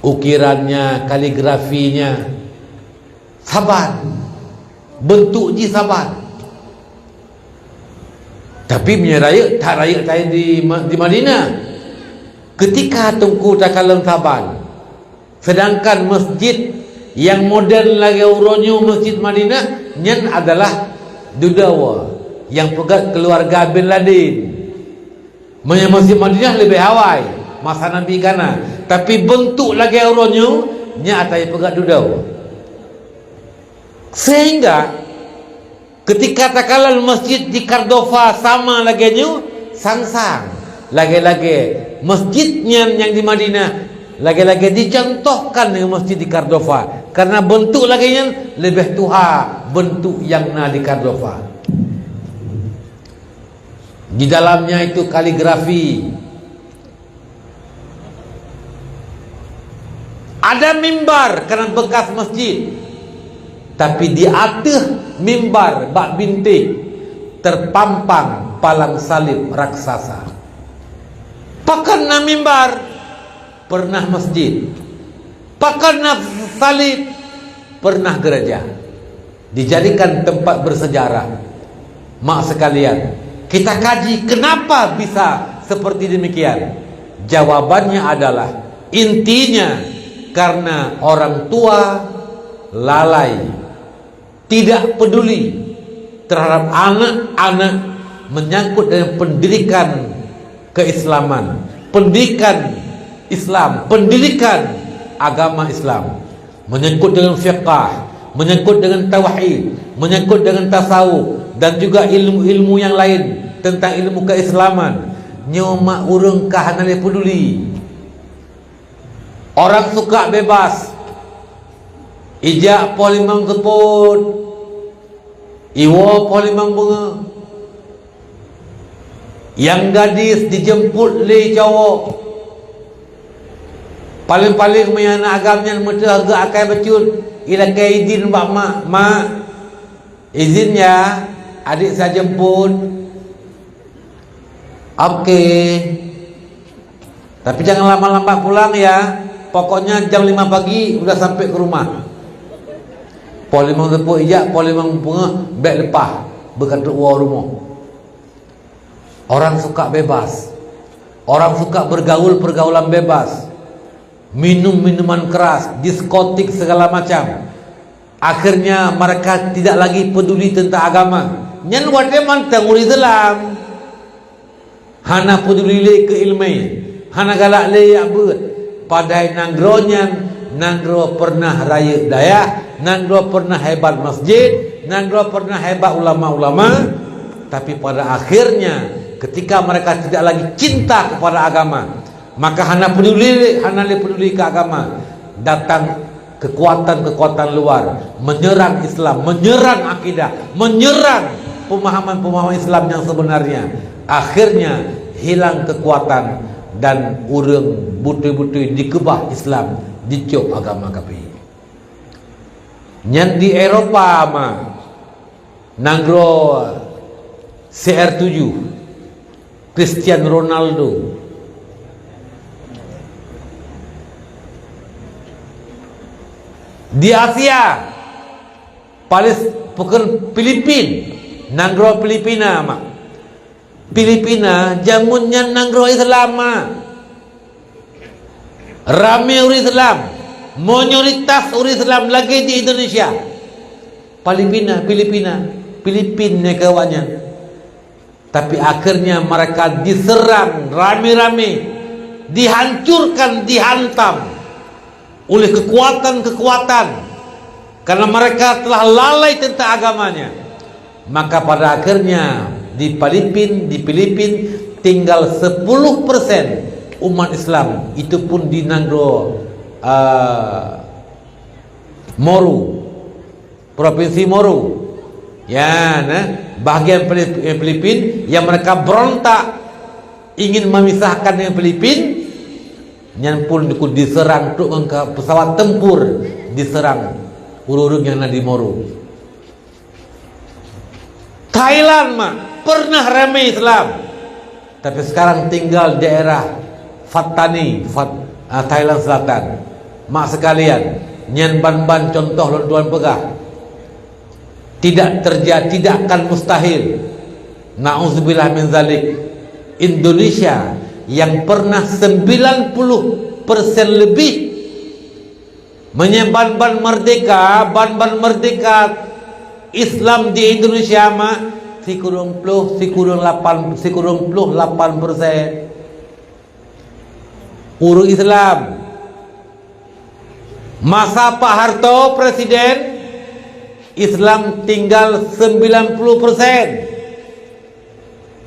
Ukirannya, kaligrafinya saban. Bentuk jih saban. Tapi meunyoe rayeuk, that rayeuk that di Ma-, di Madinah. Ketika teungku takalon saban, sedangkan masjid nyang modern lagée uroe nyoe Masjid Madinah, nyan adalah Dudoe nyang peugét keuluwarga Bin Laden. Meunyoe Masjid Madinah leubeh awai, masa Nabi ka na. Tapi beuntuk lagée uroe nyoe, nyan ata jipeugét dudoe. Sehingga, ketika takalon masjid di Cordova sama lagée nyoe, sang-sang. Lagée-lagée masjid nyan nyang di Madinah, lagée-lagée dicontohkan deungon masjid di Cordova. Karena beuntuk lagée nyan leubeh tuha beuntuk nyang na di Cordova. Di dalamnya itu kaligrafi. Ada mimbar karena bekas masjid, tapi di ateueh mimbar bak bintéh terpampang palang salib raksasa. Pakon na mimbar? Pernah masjid. Pakon na salib? Pernah gereja. Dijadikan tempat bersejarah. Mak sekalian, kita kaji kenapa bisa seperti demikian. Jawabannya adalah, intinya karena orang tua lalai, tidak peduli terhadap anak-anak menyangkut dengan pendidikan keislaman, pendidikan Islam, pendidikan agama Islam. Menyangkut dengan fiqah, menyangkut dengan tauhid, menyangkut dengan tasawuf, dan juga ilmu-ilmu yang lain tentang ilmu keislaman. Nyoe mak ureuëng ka hana lé peduli. Orang suka bebas. Ijak poh limong seupôt, iwoe poh limong beungoh. Nyang gadis dijemput lé cowok. Paléng-paléng meunyoe aneuk agam nyan meuteuh geuakai bacut, ilakée idin bak mak, "Mak, izin ya, adik saya jemput." "Oke. Tapi jangan lambat-lambat pulang ya. Pokoknya jam lima pagi udah sampai ke rumah." Poh limong seupôt ijak, poh limong beungoh bék leupah, beuka trok woe rumoh. Orang suka bebas. Orang suka bergaul pergaulan bebas. Minum minuman keras, diskotik segala macam. Akhirnya mereka tidak lagi peduli tentang agama. Nyan watée mantong ureuëng Islam. Hana peduli lé keu iéleumé, hana galak lé jak beuet. Padahai nanggroe nyan nanggroe pernah rayeuk dayah, nanggroe pernah hebat masjid, nanggroe pernah hebat ulama-ulama, tapi pada akhirnya ketika mereka tidak lagi cinta kepada agama, maka hana peduli, hana lé peduli keu agama, datang kekuatan-kekuatan luar menyerang Islam, menyerang akidah, menyerang pemahaman-pemahaman Islam yang sebenarnya. Akhirnya hilang kekuatan dan ureuëng beutôi-beutôi dikeubah Islam, dicok agama kafé. Nyan di Eropa mah, nanggroe C R tujuh, Cristiano Ronaldo. Di Asia, Palis-, bukan Filipin, nanggroe Filipina mah. Filipina jameun nyan nanggroe Islam mah. Ramé ureuëng Islam, mayoritas ureuëng Islam lagée di Indonesia. Filipina, Filipina, Filipin nyan keu awaknyan. Tapi akhirnya mereka diserang rame-rame, dihancurkan, dihantam oleh kekuatan-kekuatan, karena mereka telah lalai tentang agamanya. Maka pada akhirnya di Filipin, di Filipin tinggal sepuluh persen umat Islam, itu pun di nanggroe, eh, Moru, Provinsi Moru. Ya, nah, bahagian Filip-, eh, Filipin yang mereka berontak ingin memisahkan dengan Filipin, nyan pun diku-, diserang trok ngon ka-, pesawat tempur, diserang ureuëng-ureuëng nyang na di Moru. Thailand mah pernah ramé Islam, tapi sekarang tinggal di daerah Fat Thani, Fat-, ah, Thailand Selatan. Mak sekalian, nyan ban-ban contoh lôn tuan peugah. Tidak terja-, tidak akan mustahil. Nauzubillah min zalik. Indonesia yang pernah sembilan puluh persen lebih meunyoe ban-ban merdeka, ban-ban merdeka Islam di Indonesia, mak, sikureueng ploh, sikureueng lapan, sikureueng ploh lapan persen ureuëng Islam. Masa Pak Harto presiden, Islam tinggal sembilan puluh persen.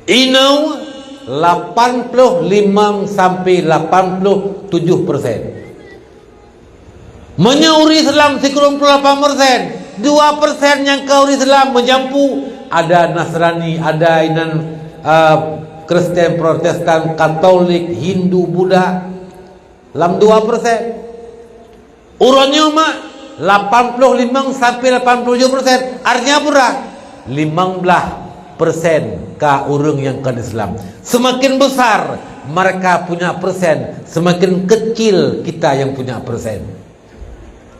Inoe lapan ploh limong sampai lapan ploh tujuh persen. Meunyoe ureuëng Islam sikureueng ploh lapan persen, dua persen nyang ka ureuëng Islam meujampu, ada Nasrani, ada inan, eh, Kristen, Protestan, Katolik, Hindu, Buddha. Lam dua persen. Uroe nyoe mak, lapan ploh limong sampai lapan puluh tujuh persen. Artinya apa dah? Limong belas persen ka ureuëng nyang kon Islam. Semakin besar mereka punya persen, semakin kecil kita yang punya persen.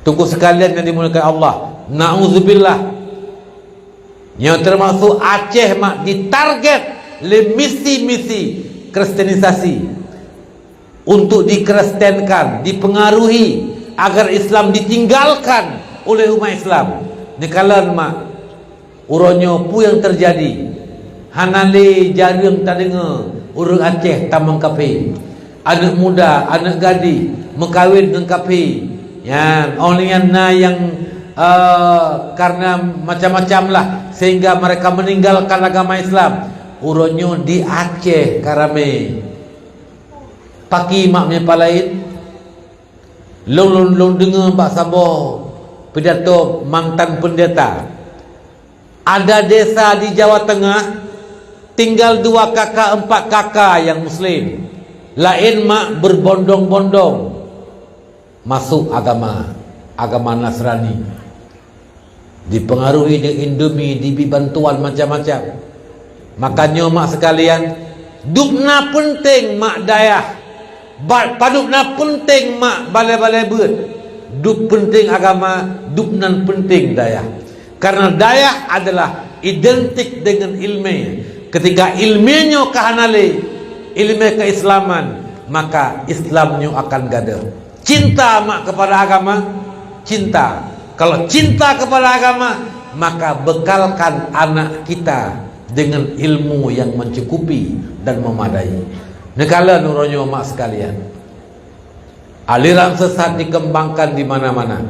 Teungku sekalian yang dimuliakan Allah, na'udzubillah. Nyoe termasuk Aceh mak ditarget lé misi-misi kristenisasi untuk dikristenkan, dipengaruhi agar Islam ditinggalkan oleh umat Islam. Neukalon mak, uroe nyoe peue nyang teujadi? Hana lé jareueng tadeungoe ureuëng Aceh tamong kafé. Aneuëk muda, aneuëk gadih meukawen ngon kafé. Nyan, óh lheueh nyan na nyang, eh, karena macam-macam lah, sehingga mereka meninggalkan agama Islam. Uroe nyoe di Aceh ka ramé. Pakri mak meunyoe pat laén? Lôn, lôn, lôn deungoe bak saboh pidato mantan pendeta. Ada desa di Jawa Tengah, tinggal dua kakak, empat kakak yang muslim. Laén mak berbondong-bondong masuk agama, agama Nasrani. Dipengaruhi deungon Indomie, dibri bantuan macam-macam. Makajih nyoe mak sekalian, dubna peunteng mak dayah, ba-, padubna peunteng mak balée-balée beuet. Dub peunteng agama, dubnan peunteng dayah. Karena dayah adalah identik dengan ilmu. Ketika ilmu nyoe ka hana lé, ilmu keislaman, maka Islam nyoe akan gadôh. Cinta mak kepada agama, cinta. Kalau cinta kepada agama, maka bekalkan anak kita dengan ilmu yang mencukupi dan memadai. Neukalon uroe nyoe mak sekalian, aliran sesat dikembangkan di mana-mana.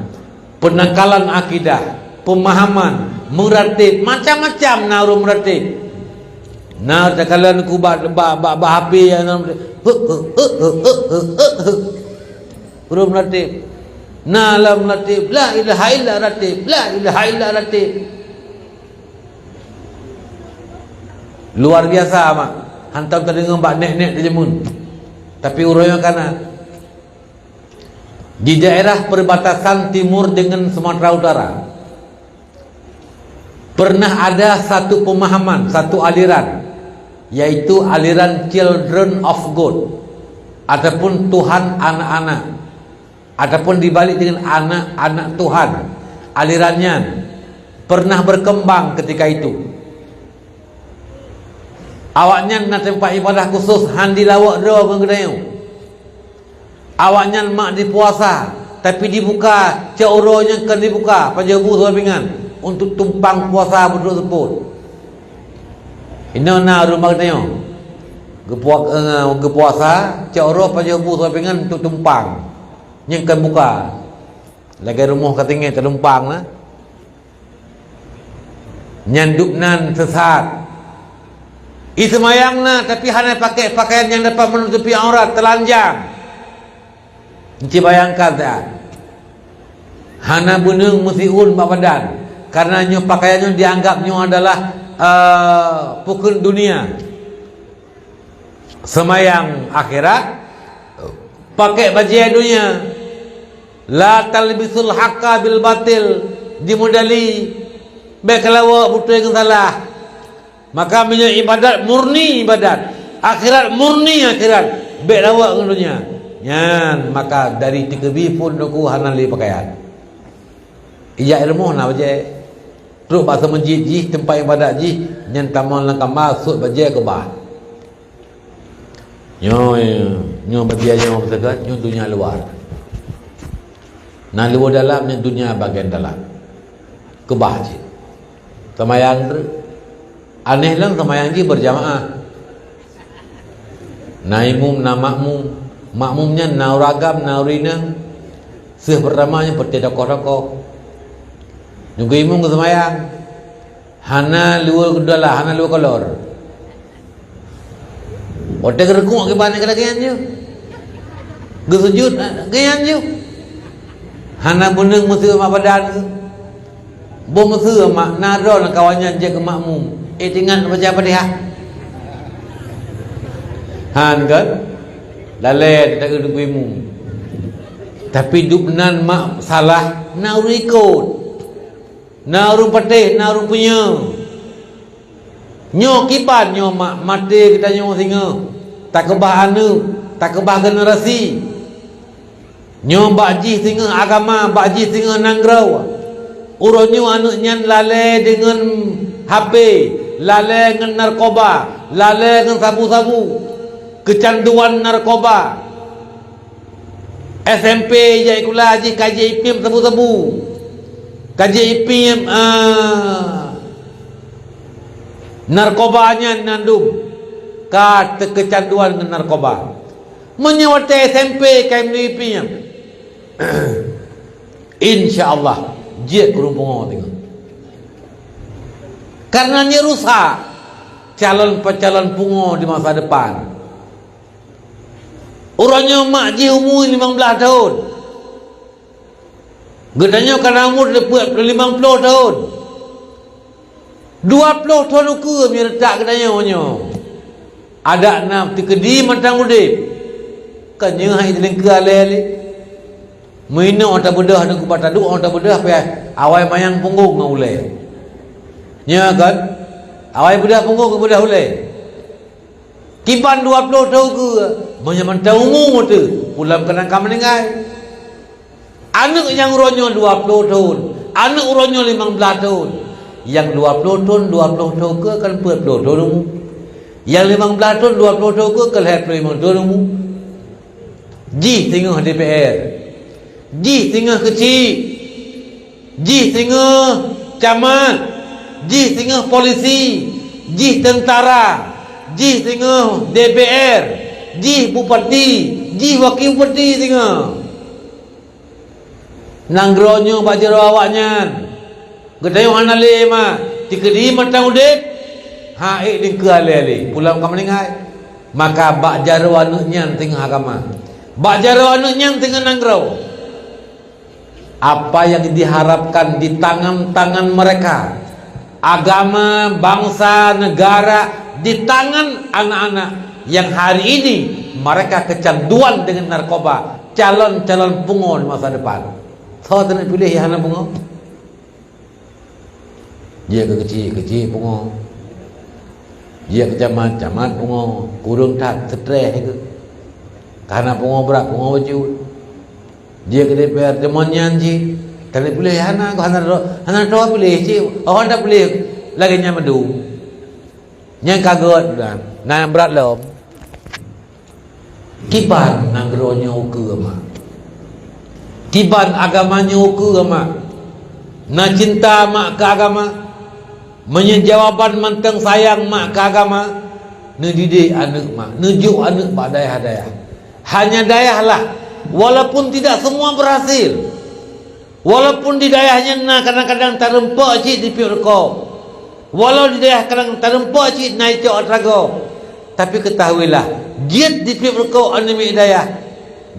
Penangkalan akidah, pemahaman, meuratéb, macam-macam na ureuëng meuratéb. Na takalon ku bak, bak, bak, bak H P nyang na ureuëng meuratéb. Na lam meuratéb, la ilaha illa ratéb, la ilaha illa ratéb. Luar biasa mak. Hantom tadeungoe bak nek-nek di jameun. Tapi uroe nyoe ka na. Di daerah perbatasan timur dengan Sumatera Utara, pernah ada satu pemahaman, satu aliran, yaitu aliran Children of God, ataupun Tuhan anak-anak, ataupun dibalik dengan anak-anak Tuhan. Aliran nyan pernah berkembang ketika itu. Awaknyan na teumpat ibadah khusus, han dilawok droe ngon geutanyoe. Awaknyan mak dipuasa, tapi dibuka cot uroe nyang kon dibuka pajoh bu saboh pingan untuk tumpang puasa beutôi seupôt. Inoe na ureuëng bak tanyoe geupua-, eh, geupuasa cot uroe pajoh bu saboh pingan untuk tumpang nyang kon buka. Lagée rumoh ka tinggai talumpang na. Nyan dubnan sesat. Iseumayang na, tapi hana pakai pakaian nyang dapat menutupi aurat, telanjang. Ci bayangkan saja. Hana beuneung meusiun bak badan, karena nyoe pakaian nyoe dianggap nyoe adalah, eh, pukon dunia. Seumayang akhirat, pakai bajée dunia. La talbisul haqqa bil batil, dimodali, bék kalawok beutôi ngon salah. Maka meunyoe ibadat murni ibadat, akhirat murni akhirat, bék lawok ngon dunia. Nyan maka dari tikeubi phon Teungku hana lé pakaian. Ijak ilmu na bajée. Trok bak seumeujid jih, teumpat ibadat jih, nyan tamong lam kama sot bajée keubah. Nyoe, nyoe bajée nyoe beuteukat, nyoe dunia luwa. Na luwa dalam, nyoe dunia bagian dalam. Keubah cit. Seumayang treuk. Aneh lom seumayang jih beurjamaah. Na imum, na makmum. Makmum nyan na ureueng agam, na ureueng inong. Seuh peurtama nyan peuté tokoh-tokoh. Nunggu imum geuseumayang. Hana luweue dalah, hana luweue kolor. Watée geureukuk kiban nyan, geutanyoe nyan jeuh. Geusujut, nyan jeuh. Hana beuneueng meuseue mak badan. Boh meuseue mak, na droe kawan nyan jeuet keu makmum. Eh, teuingat baca Fatihah. Han kan? Lalée teuka geupeuimum. Tapi dum nan mak salah, na ureueng ikot. Na ureueng patéh, na ureueng punya. Nyoe kiban nyoe mak, maté geutanyoe singoh, takeubah aneuëk, takeubah generasi. Nyoe bak jih singoh agama, bak jih singoh nanggroe. Uroe nyoe aneuëk nyan lalée deungon H P, lalée ngon narkoba, lalée ngon sabu-sabu, keucanduan narkoba. S M P jak sikula jih ka jipiep sabu-sabu, ka jipiep, ah, narkoba nyan mandum, ka teukeucanduan ngon narkoba. Meunyoe watée S M P ka jipiep, insya Allah jeuet keu ureueng pungo teungoh. Karena nyan rusak calon-calon pungo di masa depan. Uroe nyoe mak jih umu limong blaih thon. Geutanyoe ka na umu leupeuet limong ploh thon. Dua ploh thon ukeue meunyoe leutak geutanyoe nyoe. Adak na teukeudi mantong udeb. Ka nyoe hai teulingkeue alée lé. Meuinoe tabeudôh, na kuba taduek tabeudôh, pih awai manyang punggong ngon ulée. Nyoe kan? Awai beudôh punggong, beudôh ulée. Kiban dua ploh thon ukeue, meunyoe mantong umu teuh, pulam keunan ka meuninggai. Aneuëk nyang uroe nyoe dua ploh thon, aneuëk uroe nyoe limong blaih thon. Nyang dua ploh thon, dua ploh thon ukeue kan peuet ploh thon umu. Nyang limong blaih thon, dua ploh thon ukeue kan lhèe ploh limong thon umu. Jih singoh D P R. Jih singoh keuchik. Jih singoh camat. Jih singoh polisi. Jih teuntara. Jih singoh D P R. Jih bupati. Jih wakil bupati singoh. Nanggroe nyoe bak jaroe awaknyan. Geutanyoe hana lé ma, teukeudi mantong udeb, ha ék dikeue alée-alée, pulam ka meuninggai. Maka bak jaroe aneuëk nyan teungoh agama. Bak jaroe aneuëk nyan teungoh nanggroe. Apa yang diharapkan di tangan-tangan mereka, agama, bangsa, negara di tangan anak-anak yang hari ini mereka kecanduan dengan narkoba, calon-calon pungo di masa depan. Soe taneuk piléh nyang hana pungo? Jeuet keu keuchik, keuchik pungo. Jeuet keu camat, camat pungo. Kureueng that, seutreh keu. Ka hana pungo brat, pungo bacut. Jeuet keu D P R, teuma nyan cit. Taneuk piléh hana, hana droe, hana droe piléh cit. Oh, hana piléh lagée nyan mandum. Nyang ka gét dah, na nyang brat lom. Kiban nanggroe nyoe ukeue mak. Kiban agama nyoe ukeue mak. Na cinta mak keu agama. Meunyoe jawaban mantong sayang mak keu agama, neudidik aneuëk mak, neujok aneuëk bak dayah-dayah. Hanya dayah lah, walaupun tidak semua berhasil. Walaupun di dayah nyan na kadang-kadang tareumpok cit dipiep rukok, walau di dayah kadang tareumpok cit na icok atra gob, tapi ketahuilah, jeuet dipiep rukok aneuk miet dayah,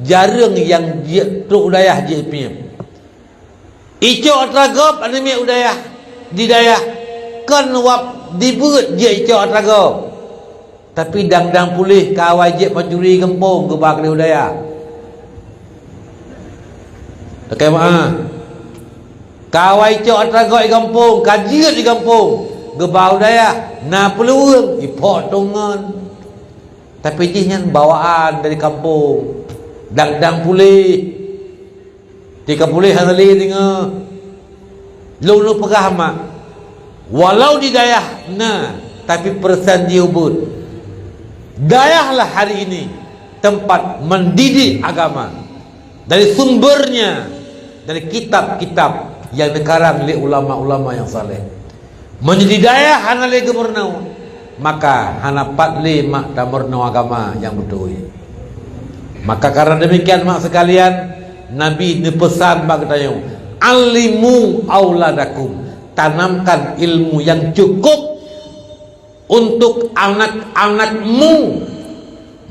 jareueng nyang jeuet trok u dayah jeuet piep. Icok atra gob aneuk miet u dayah, di dayah, kon wab dibeuet jeuet icok atra gob. Tapi dang-dang puléh ka awai jeuet pancuri gampông geuba keudéh u dayah. Lakée meuáh. Ka awai cok atra gob di gampông, ka jeuet di gampông geuba u dayah, na peuluweueng iphok tongon. Tapi jih nyan bawaan dari gampông, dang-dang puléh. Tika puléh hana lé deungoe. Lôn peugah mak, walau di dayah na, tapi peureusan jih ubeuet. Dayahlah hari ini tempat mendidik agama dari sumbernya, dari kitab-kitab yang dikarang lé ulama-ulama yang saleh. Meunyoe di dayah hana lé geumeurunoe, maka hana pat lé mak tameurunoe agama nyang beutôi. Maka karena demikian, mak sekalian, Nabi neupeusan bak geutanyoe, "Allimu auladakum," tanamkan ilmu yang cukup untuk anak-anakmu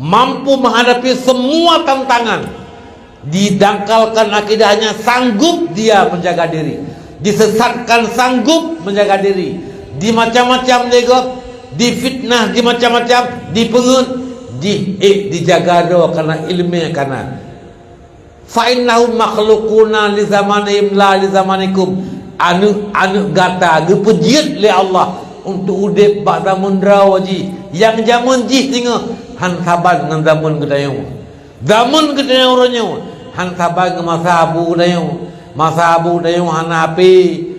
mampu menghadapi semua tantangan. Didangkalkan akidahnya, sanggup dia menjaga diri. Disesatkan, sanggup menjaga diri. Dimacam-macam lé gob, difitnah, dimacam-macam, dipeungeut, di, eh, dijaga droe karena ilmu kana. "Fa innahum makhluquna li zamanihim la li zamanikum." Aneuëk-aneuëk gata geupeujeuet lé Allah untuk udeb bak zaman droe jih. Nyang zaman jih singoh han saban ngon zaman geutanyoe. Zaman geutanyoe uroe nyoe han saban ngon masa abu geutanyoe. Masa abu geutanyoe hana H P,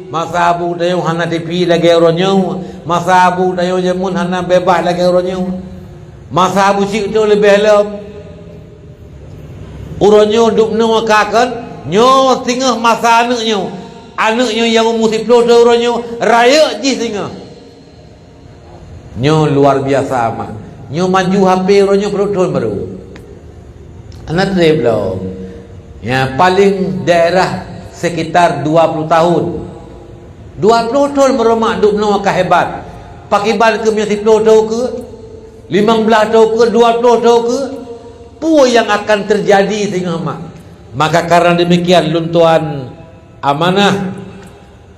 masa abu geutanyoe hana T V lagée uroe nyoe. Masa abu geutanyoe zaman hana bebas lagée uroe nyoe. Masa abu syik tu leubeh lom. Uroe nyoe dubnoe ka kon, nyoe singoh masa aneuëk nyoe. Aneuëk nyoe nyang umu siploh thon uroe nyoe, rayeuk jih singoh. Nyoe luar biasa mak. Nyoe maju H P uroe nyoe peuet thon baru. Hana treb lom. Ya, paling daerah sekitar dua puluh tahun. Dua puluh thon baru mak dubnoe ka hebat. Pakriban keu meunyoe siploh thon keu, limong blaih thon keu, dua puluh thon keu, peue nyang akan teujadi singoh mak? Maka karena demikian, lôn tuan amanah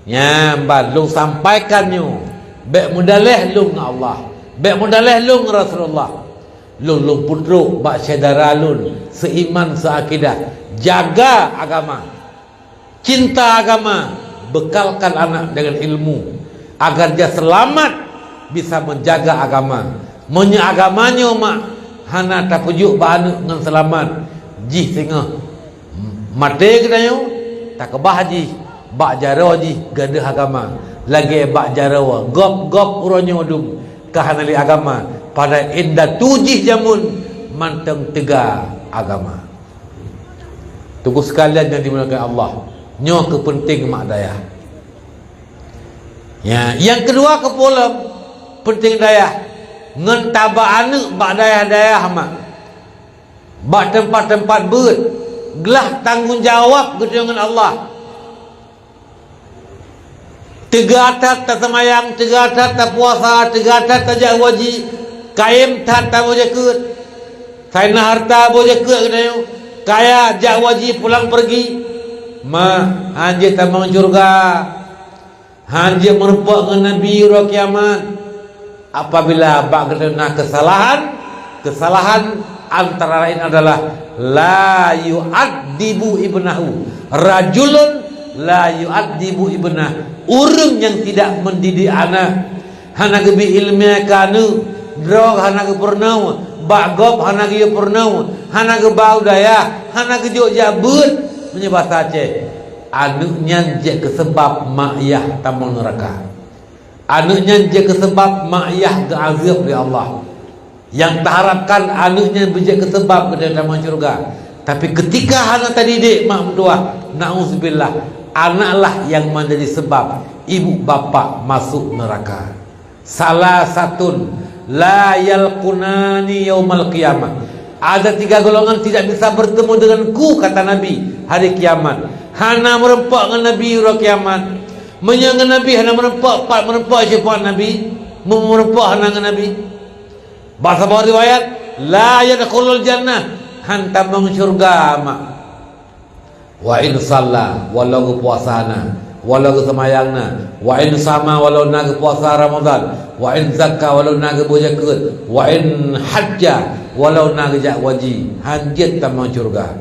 nyan ban lôn sampaikan nyoe, bék meudaléh lôn ngon Allah, bék meudaléh lôn ngon Rasulullah. Lôn, lôn peutrok bak syedara lôn seiman seakidah, jaga agama. Cinta agama, bekalkan anak dengan ilmu, agar dia selamat bisa menjaga agama. Meunyoe agama nyoe mak hana tapeujok bak aneuëk ngon seulamat, jih singoh maté geutanyoe, takeubah jih bak jaroe jih gadôh agama, lagée bak jaroe gob-gob uroe nyoe dum ka hana lé agama, padahai indatu jih jameun mantong teuga agama. Teungku sekalian nyang dimuliakan Allah, nyoe keuh peunteng mak dayah. Ya, nyang keudua keupeue lom peunteng dayah, ngon taba aneuëk bak dayah-dayah mak, bak teumpat-teumpat beuet, glah tanggong jaweueb geutanyoe ngon Allah. Teuga that taseumayang, teuga that tapuasa, teuga that tajak haji, kayém that taboh jakeuet. Saina hareuta boh jakeuet geutanyoe, kaya jak haji pulang peurgi. Ma, hanjeuet tamong syeuruga, hanjeuet meurumpok ngon Nabi uroe kiamat. Apabila bak geutanyoe na keusalahan, keusalahan antara laén adalah la yu'addibu ibnahu, rajulun la yu'addibu ibnah, ureuëng nyang tidak mendidik anak, hana geubri iéleumé keu aneuëk, droe hana geupeurunoe, bak gob hana geuyue peurunoe, hana geuba u dayah, hana geujok jak beuet, meunyoe basa Aceh, aneuëk nyan jeuet keu seubab mak yah tamong neuraka. Aneuëk nyan jeuet keu seubab mak yah geuazeueb lé Allah. Nyang taharapkan aneuëk nyan beujeuet keu seubab geutanyoe tamong syeuruga. Tapi keutika hana tadidik mak meutuwah, na'udzubillah, anaklah nyang menjadi seubab ibu bapak masuk neuraka. Salasatun la yalqunani yaumal qiyamah. Ada tiga golongan tidak bisa bertemu denganku, kata Nabi, hari kiamat. Hana meurumpok ngon Nabi uroe kiamat. Meunyoe ngon Nabi hana meurumpok, pat meurumpok syafaat Nabi, meureumpok hana ngon Nabi. Bak saboh riwayat, la yadkhulul jannah, han tamong syeuruga mak. Wa in shalla, walau geupuasa na, walau geuseumayang na, wa in shama, walau na geupuasa Ramadan, wa in zakka, walau na geuboh jakeuet, wa in hajja, walau na geujak haji, han jeuet tamong syeuruga.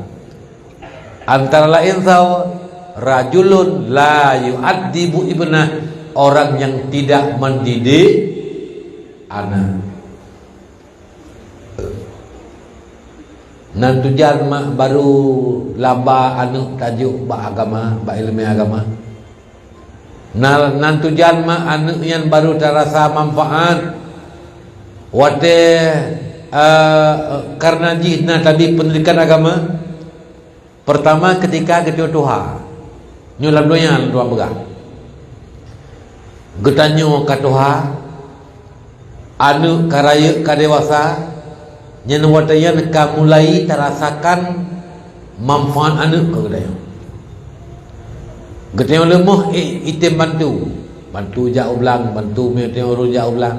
Antara laén saboh, rajulun la yu'addibu ibnah, orang yang tidak mendidik anak. Nan tujan mak baru laba aneuëk tajok bak agama, bak iéleumé agama. Nan, nan tujan mak aneuëk nyan baru tarasa manfaat watée, eh, karena jih na tadi pendidikan agama. Pertama, ketika geutanyoe tuha, nyoe lam donya lôn tuan peugah. Geutanyoe ka tuha, aneuëk ka rayeuk ka dewasa, nyan watée nyan ka mulai tarasakan manfaat aneuëk keu geutanyoe. Geutanyoe leumoh i-, item bantu, bantu jak u blang, bantu meunyoe ureuëng jak u blang.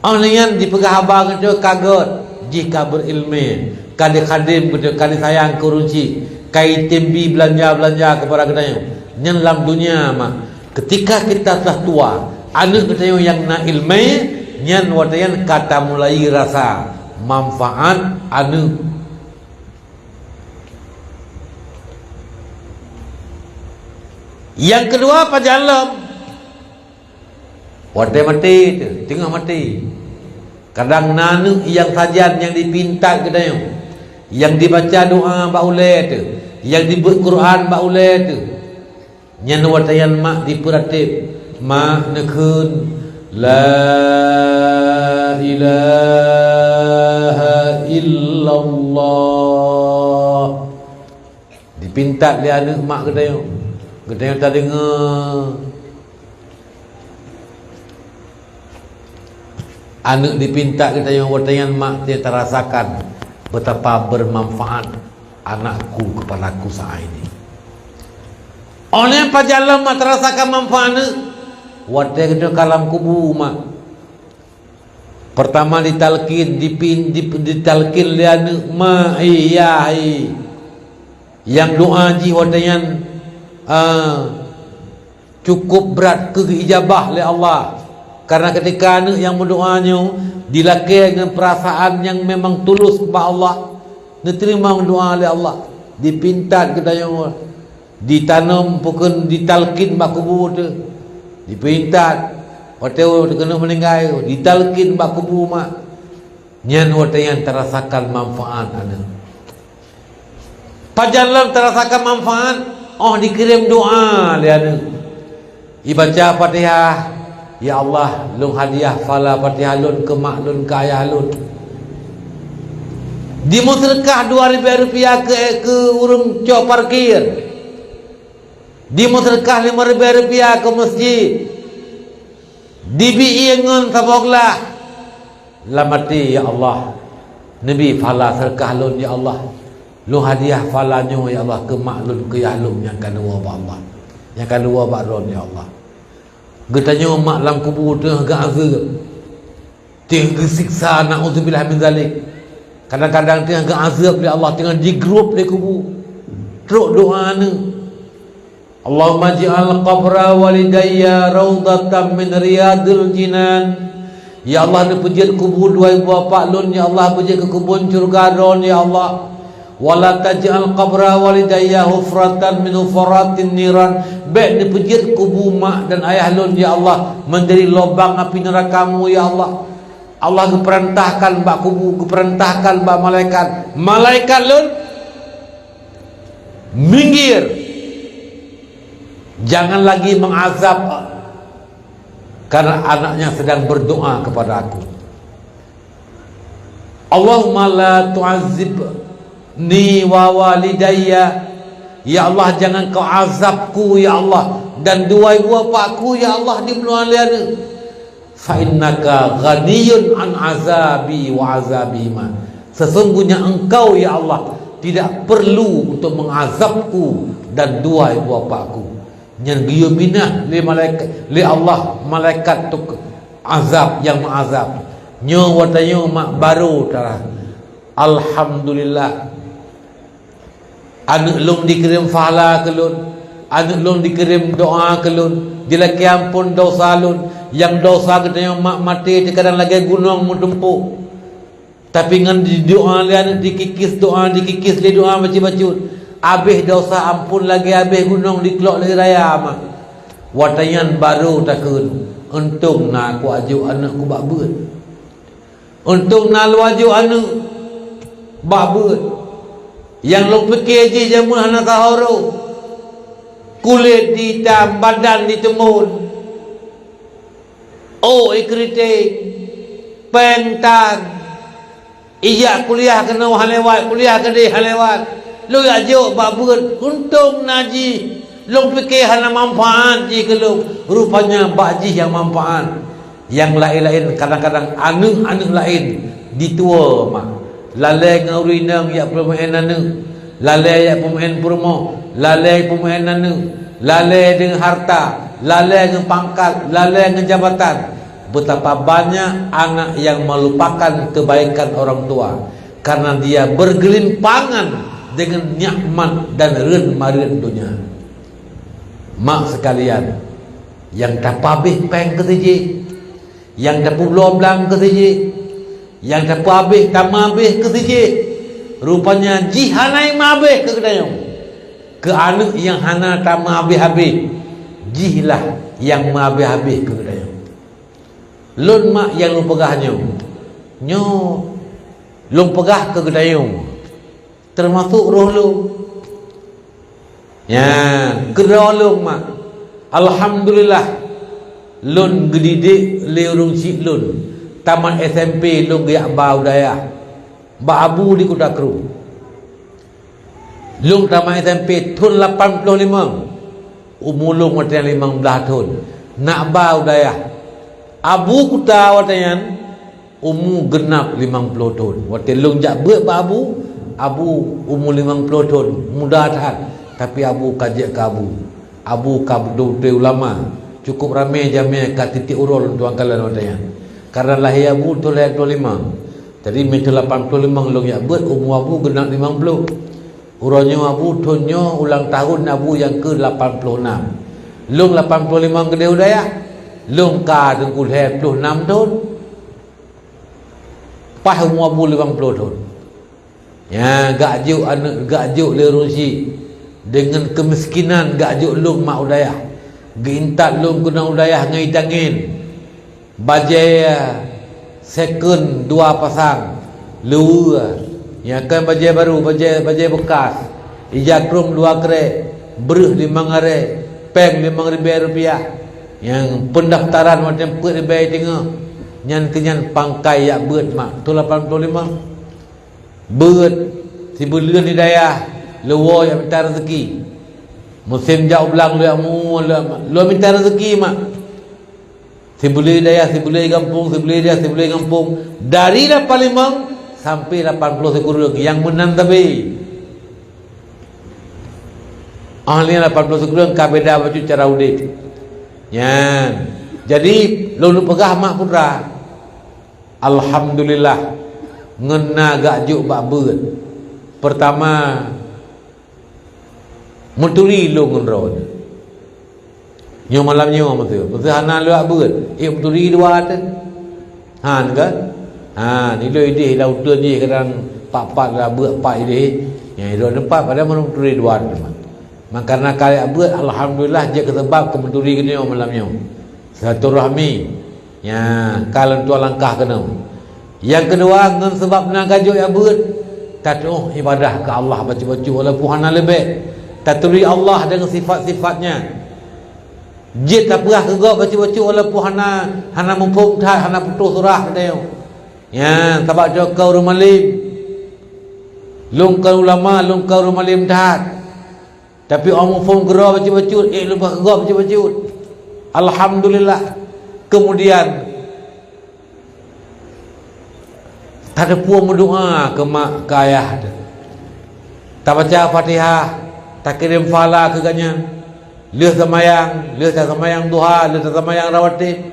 Óh lheueh nyan jipeugah haba geutanyoe ka gét, jih ka beurilmé, ka dikhadém geutanyoe, ka disayang keu ureuëng chik, ka item bi beulanja-beulanja keupada geutanyoe. Nyan lam dunia mak. Keutika kita sudah tua, aneuëk geutanyoe nyang na ilmé, nyan watée nyan ka tamulai rasa manfaat aneuëk. Nyang keudua, pajan lom. Watée maté teuh, teungoh maté. Kadang na aneuëk nyang sajan nyang dipintat geutanyoe, nyang dibaca doa bak ulée teuh, nyang dibeuet Quran bak ulée teuh. Nyan watée nyan mak dipeuratéb, "Mak, neukheun, la ilaha illallah." Dipintat lé aneuëk mak geutanyoe. Geutanyoe tadeungoe. Aneuëk dipintat geutanyoe, watée nyan mak tarasakan betapa bermanfaat anakku kepadaku saat ini. Óh lheueh pajan lom mak tarasakan manfaat aneuëk, watée geutanyoe ka lam kubu mak. Pertama ditalkin, dipin-, dip-, ditalkin lé aneuëk, "Ma, eh, yah, eh." Nyang doa jih watée nyan, ah, cukup brat keu geuijabah lé Allah. Karena ketika aneuëk nyang meudoa nyoe dilakée ngon peurasaan nyang memang tulus bak Allah, neuteurimong doa lé Allah, dipintat geutanyoe. Ditanom, pukon ditalkin bak kubu teuh. Dipintat, watée keuneuk meuninggai, ditalkin bak kubu mak. Nyan watée nyan tarasakan manfaat aneuëk. Pajan lom tarasakan manfaat, óh dikirém doa lé aneuëk. Ibaca Fatihah, "Ya Allah, lôn hadiah phala Fatihah lôn keu mak lôn, keu ayah lôn." Dimeuseudeukah dua ribée rupiah keu, keu ureuëng cok parkir. Dimeuseudeukah lima ribée rupiah keu meuseujid. Dibi ié ngon saboh glah. Lam até, "Ya Allah, neubi phala seudeukah lôn, ya Allah. Lôn hadiah phala nyoe, ya Allah, keu mak lôn, keu yah lôn nyang ka neuwoe bak Allah, nyang ka neuwoe bak droen, ya Allah." Geutanyoe mak lam kubu teungoh geuazeueb, teungoh geusiksa, naudzubillah min zalik. Kadang-kadang teungoh geuazeueb lé Allah, teungoh jigrôb lé kubu. Trok doa aneuëk. Allahumma ij'al qabra walidayya raudhatan min riyadil jinan. Ya Allah, neupeujeuet kubu dua ibu bapak lôn, ya Allah, beujeuet keu keubon syeuruga droen, ya Allah. Wa la taj'al qabra walidayya hufratan min hufaratin niran. Bék neupeujeuet kubu mak dan ayah lôn, ya Allah, menjadi lubang api neraka-Mu, ya Allah. Allah geupeurintahkan bak kubu, geupeurintahkan bak malaikat, "Malaikat lôn, minggir! Jangan lagi mengazab, karena anaknya sedang berdoa kepada Aku." Allahumma la tu'azzibni wa walidayya. Ya Allah, jangan Kau azabku, ya Allah, dan dua ibu bapakku, ya Allah, di bulan lé aneuëk. Fa innaka ghaniyun an azabi wa azabihima. Sesungguhnya Engkau, ya Allah, tidak perlu untuk mengazabku dan dua ibu bapakku. Nyan geuyue minah lé malaikat, lé Allah, malaikat tuk azab nyang meuazab. Nyoe watée nyoe mak barô tara. Alhamdulillah. Aneuëk lôn dikirém phala keu lôn, aneuëk lôn dikirém doa keu lôn, jilakée amphon desya lôn, nyang desya geutanyoe mak maté teukadang lagée gunong meutumpôk. Tapi ngon didoa lé aneuëk, dikikis doa, dikikis lé doa bacut-bacut, abéh desya amphon lagée abéh gunong diklok lé raya mak. Watée nyan barô takheun, "Untông na kuajok aneuëk ku bak beuet." Untông na lôn ajok aneuëk bak beuet. Nyang lôn pike jih jameun hana sahoe rôh. Kulét itam, badan iteumon. Ôk ikriting, péng tan. Ijak kuliah keunoe han lewat, kuliah keudeh han lewat. Lôn jak jok bak beuet, untông na jih. Lôn pike hana manfaat jih keu lôn, rupanya bak jih nyang manfaat. Nyang laén-laén, kadang-kadang aneuëk-aneuëk laén jituwoe mak. Lalée ngon ureuëng inong jak peumeu'en aneuëk, lalée jak peumeu'en peurumoh, lalée peumeu'en aneuëk, lalée deungon hareuta, lalée ngon pangkat, lalée ngon jabatan. Betapa banyak anak yang melupakan kebaikan orang tua karena dia bergelimpangan dengan nikmat dan reuen-mareuen donya. Mak sekalian, nyang tapeuabéh péng keu si jih, nyang tapeubloe blang keu si jih, nyang tapeuabéh tameuabéh keu si jih, rupanya jih hana meuabéh keu geutanyoe. Keu aneuëk nyang hana tameuabéh-abéh, jihlah nyang meuabéh-abéh keu geutanyoe. Lôn mak nyang lôn peugah nyoe, nyoe lôn peugah keu geutanyoe, teumasok roh lôn. Nyan, keudroe lôn mak. Alhamdulillah, lôn geudidik lé ureuëng chik lôn. Tamat S M P lôn geujak ba u dayah, bak abu di Kuta Kru. Lôn tamat S M P thon lapan ploh limong, umu lôn watée nyan limong blaih thon. Nak ba u dayah, abu kuta watée nyan umu geunap limong ploh thon. Watée lôn jak beuet bak abu, abu umu limong ploh thon, muda that, tapi abu ka jeuet keu abu. Abu ka beutôi-beutôi ulama, cukup ramé jamé ka tieb-tieb uroe lôn tuan kalon watée nyan. Karena lahé abu thon lhée ploh limong. Jadi, meunyoe lapan ploh limong lôn jak beuet, umu abu geunap limong ploh. Uroe nyoe abu thon nyoe ulang tahun abu nyang keu lapan ploh nam. Lôn lapan ploh limong keudeh u dayah, lôn ka teungku lhée ploh nam thon. Paih umu abu limong ploh thon. Nyan, geujok aneuëk, geujok lé ureuëng chik. Deungon keumiskinan geujok lôn mak u dayah. Geuintat lôn keunoe u dayah ngon ié tangen. Bajée second dua pasang, luweue. Nyan kon bajée barô, bajée, bajée beukas. Ija krông dua krek, breueh limong aré, péng limong ribée rupiah. Nyang peundaftaran watée peuet ribée teungoh, nyan keuh nyan pangkai jak beuet mak, thon lapan ploh limong. Beuet, sibuleuen di dayah, lôn woe jak mita reuzeuki. Musém jak u blang lôn jak mu-, lôn, lôn mita reuzeuki mak. Sibuleuen di dayah, sibuleuen di gampông, sibuleuen di dayah, sibuleuen di gampông. Dari lapan limong sampai lapan ploh sikureueng nyang meunan sabe. Ahli lapan ploh sikureueng ka beda bacut cara udeb. Nyan. Jadi, lôn peugah mak putra, alhamdulillah, ngon na geujok bak beuet. Peurtama, meuturi lôn ngon droeneuh. Nyoe malam nyoe meuteu, meuteu hana lôn jak beuet, ék meuturi dua teuh. Han kan? Han, ilôn ideh lam uteuen jih kadang pat-pat lam beuet pat ideh. Nyang ilôn teumpat padahai meuturi dua teuh. Maka na ka jak beuet, alhamdulillah, jeuet keu seubab keu meuturi keunoe malam nyoe. Silaturahmi. Nya, ka lôn tuan langkah keunoe. Nyang keudua, ngon seubab na geujok jak beuet, tatuoh ibadah keu Allah bacut-bacut walaupun hana leubeh. Taturi Allah deungon sifat-sifat-Nya. Jeuet tapeugah keu Gob bacut-bacut walaupun hana, hana muphom that, hana putôh surah geutanyoe. Nya, sabab droe ka ureuëng malém. Lôn kon ulama, lôn ka ureuëng malém that. Tapi óh muphom keudroe bacut-bacut, ék lôn peugah keu Gob bacut-bacut. Alhamdulillah. Kemudian, tateupeue meudoá keu mak, keu ayah teuh. Tabaca Fatihah, takirém pahala keu gobnyan. Lheueh seumayang, lheueh taseumayang duha, lheueh taseumayang rawatib,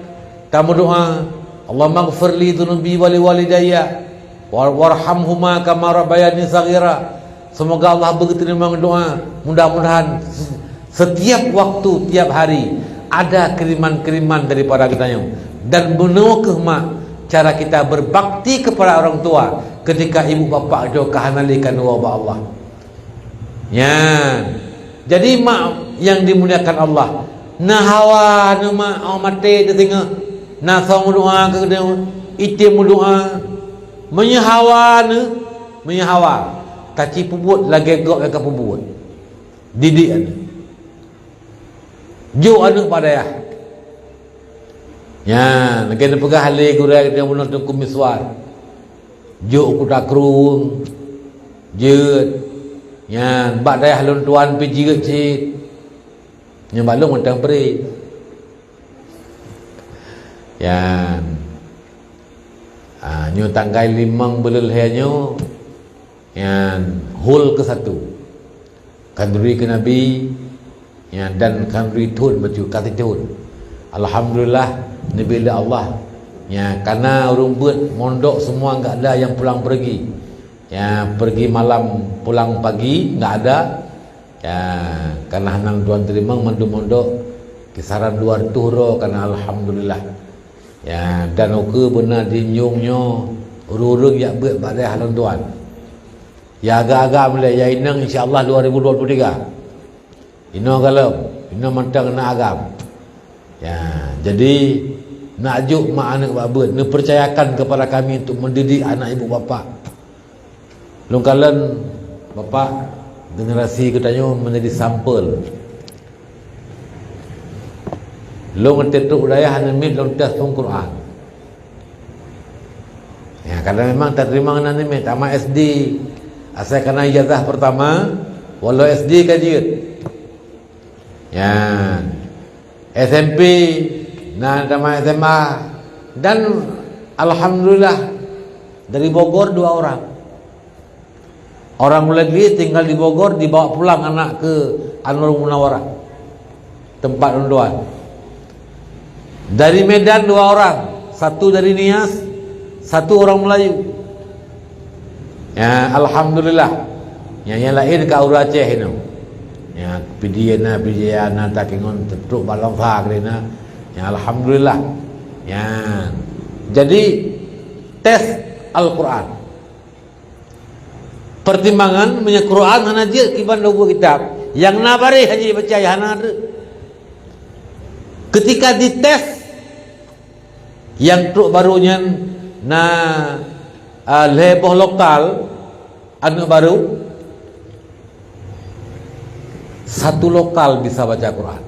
tameudoá, "Allahummaghfirli dzunubi wa liwalidayya, wa-, warhamhuma kama rabbayani shaghira." Semoga Allah beugeuteurimong doá. Mudah-mudahan se-, setiap waktu, tiap hari ada kiriman-kiriman daripada geutanyoe. Dan bunoe kheueh mak cara kita berbakti kepada orang tua ketika ibu bapak droe ka hana lé ka neuwoe bak Allah. Nyan. Jadi mak yang dimuliakan Allah, na hawa neuh mak, oh, maté teuh singoh, na soe meudoá keu geutanyoe, item meudoá. Meunyoe hawa neuh, meunyoe hawa, taci peubuet lagée gob nyang ka peubuet. Didik aneuëk. Jok aneuëk bak dayah. Nyan, lagée neupeugah lé gurée nyang bunoe Teungku Miswar. Jok u Kuta Krueng. Jeuet. Nyan, bak dayah lôn tuan pih jeuet cit. Nyoe bak lôn mantong pri. Nyan. Ah, nyoe tanggai limong buleuen lhèe nyoe, nyan hol keu satu. Khanduri keu Nabi, nyan, dan khanduri thôn bacut ka sithôn. Alhamdulillah, neubri lé Allah. Nyan, kana ureueng beuet mondok semua enggak ada yang pulang pergi. Ya, pergi malam, pulang pagi, enggak ada. Ya, karena hana tuan teurimong mandum mondok, kisaran dua ratus droe, karena alhamdulillah. Ya, dan ukeue beuna di nyueng nyoe, ureueng-ureueng jak beuet bak dayah lôn tuan. Ya, agam-agam lé, ya inong, insya Allah dua ribu dua puluh tiga. Inoe galom, inoe mantong na agam. Ya, jadi, nak jok mak aneuk bak beuet, neupercayakan kepada kami untuk mendidik anak ibu bapak. Lôn kalon, Bapak, generasi geutanyoe menjadi sampel. Lôn teutrok dayah aneuk miet lôn tes phôn Quran. Ya, karena memang tateurimong aneuk miet, tamat S D. Asai kana ijazah pertama, walau S D ka jeuet. Ya. S M P, na tamat S M A. Dan alhamdulillah, dari Bogor dua orang. Orang Mulagli tinggal di Bogor, dibawa pulang anak ke Anwarul Munawarah, tempat lôn tuan. Dari Medan dua orang, satu dari Nias, satu orang Melayu. Ya, alhamdulillah. Ya, nyang laén ka ureueng Aceh inoe. Ya, Pidie na, Pidie na, takingon teutrok bak Langsa keudeh na. Ya, alhamdulillah. Ya. Jadi, tes Al-Quran. Pertimbangan, meunyoe Quran hana jeuet kiban lôn buet kitab, nyang na baréh hana jibaca, ya hana treuk. Ketika dites, nyang trok barô nyan na, ah, lhèe boh lokal aneuk barô, satu lokal bisa baca Quran.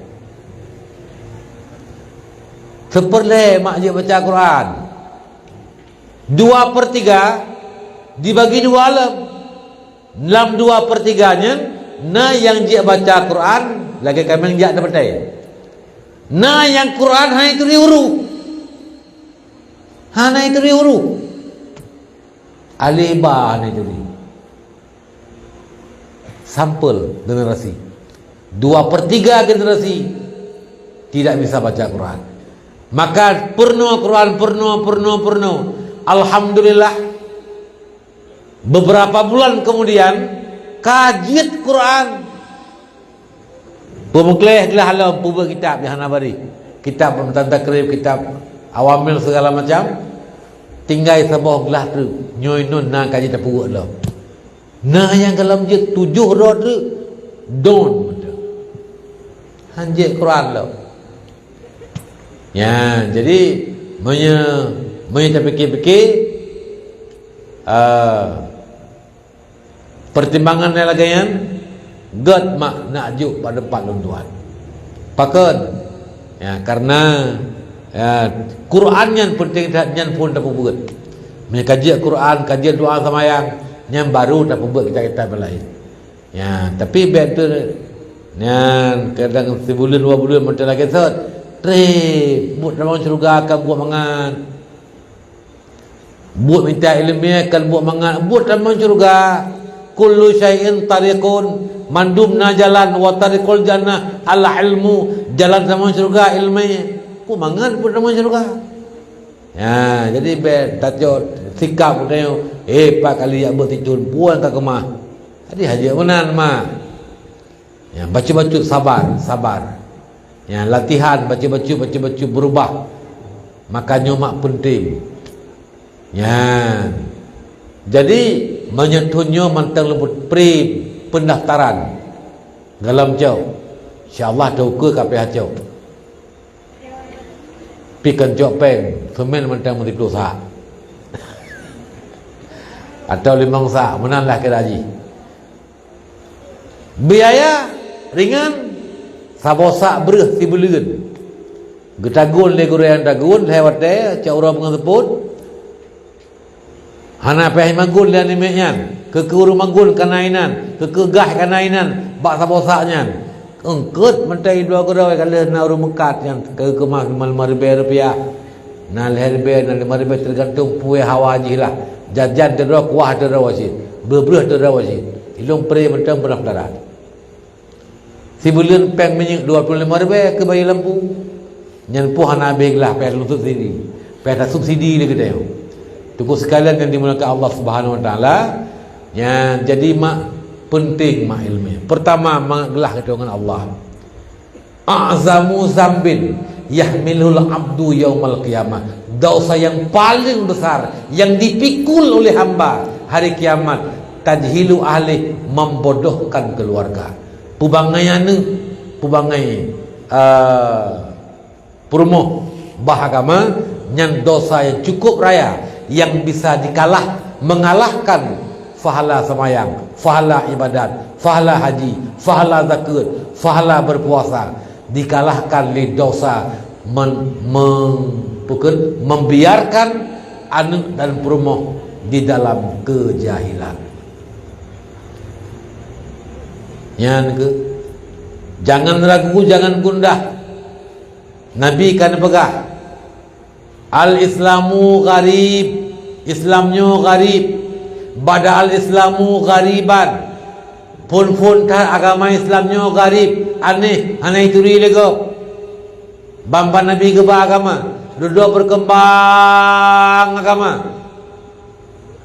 Seupeureulhèe mak jeuet baca Quran. Dua per tiga dibagi dua lom. Lam dua per tiga nyan, na nyang jeuet baca Quran, lagèe kaméng jak di batèe. Na nyang Quran hana jituri huruf. Hana jituri huruf. Alif ba hana jituri. Sampel generasi. Dua per tiga generasi tidak bisa baca Quran. Maka peurunoe Quran, peurunoe, peurunoe, peurunoe. Alhamdulillah, beberapa bulan kemudian, ka jeuet Quran. Peumeugleh glah lom peubeuet kitab nyang hana baréh. Kitab Matan Takrib, kitab Awamil segala macam. Tinggai saboh glah treuk. Nyoe nun na ka jeuet tapeubuet lom. Na nyang galom jeuet tujoh droe treuk. Don. Han jeuet Quran lom. Ya, jadi meunyoe, meunyoe tapikir-pikir, ah, pertimbangan nyang lagèe nyan, gèt mak nak jok bak teumpat lôn tuan. Pakon? Ya, karena, ya, Quran nyan penting that, nyan phôn tapeubuet. Meunyoe ka jeuet Quran, ka jeuet doa seumayang, nyan baru tapeubuet kitab-kitab nyang laén. Ya, tapi bèk tu nyan kadang sibuleuen dua buleuen mantong lagèe sot. Trép, buet tamong syeuruga ka buet mangat. Buet mita ileumèe kan buet mangat, buet tamong syeuruga. Kullu syai'in tariqun, mandum na jalan, wa tariqul jannah al-ilmu, jalan tamong syeuruga ileumèe. Buet mangat buet tamong syeuruga. Ya, jadi bèk tacok sikap geutanyoe, eh, pat kali jak beuet siton, buet ka keumah. Jadi hana jeuet meunan, mak. Ya, bacut-bacut sabar, sabar. Ya, latihan bacut-bacut, bacut-bacut berubah. Maka nyoe mak penting. Ya. Jadi, meunyoe thôn nyoe mantong lôn pri pendaftaran. Galom cok. Insya Allah teuka ka pih cok. Pi kon cok péng, seumén mantong meusiploh sak. Atau limong sak, meunan lah kira jih. Biaya ringan, saboh sak breuh sibuleuen. Geutagun lé gurèe nyang tagun, lhèe watèe, cok uroe beungon seupôt. Hana payah magun lé aneuk miet nyan, keu-keu ureueng magun kana inan, keu-keu gah kana inan, bak saboh sak nyan. Eungkot mantong dua keudroe ka lheueh na ureuëng meukat nyang ka geukeumah limong ribée rupiah. Na lhée ribée, na limong ribée, teugantung peue hawa jih lah. Jan-jan teudroe, kuah teudroe cit, breueh-breueh teudroe cit. Ilôn pré mantong peunah peutara. Sibuleuen péng minyeuk dua puluh lima ribée keu bayeue lampu. Nyan pih hana habéh glah, péng subsidi. Péng subsidi lé geutanyoe. Teungku sekalian nyang dimuliakan Allah Subhanahu Wa Taala, nyan jadi mak, penting mak ilmu. Pertama, mangat glah geutanyoe ngon Allah. A'zamu zambin yahmilul abdu yaumal qiyamah. Dosa yang paling besar yang dipikul oleh hamba hari kiamat, tajhilu ahli, membodohkan keluarga. Pubangai aneuk, pubangai, eh, peurumoh bah agama, nyan dosa yang cukup raya, yang bisa dikalah, mengalahkan pahala semayang, pahala ibadat, pahala haji, pahala zakat, pahala berpuasa, dikalahkan lé dosa men-, mem-, bukan, membiarkan aneuk dan peurumoh di dalam kejahilan. Nyan keuh, jangan ragu, jangan gundah. Nabi ka neupeugah, "Al-Islamu gharib." Islam nyoe gharib. "Bada al-Islamu ghariban." Phon-phon that agama Islam nyoe gharib, aneh, hana jituri lé gob. Ban-ban Nabi geuba agama, dudoe berkembang agama.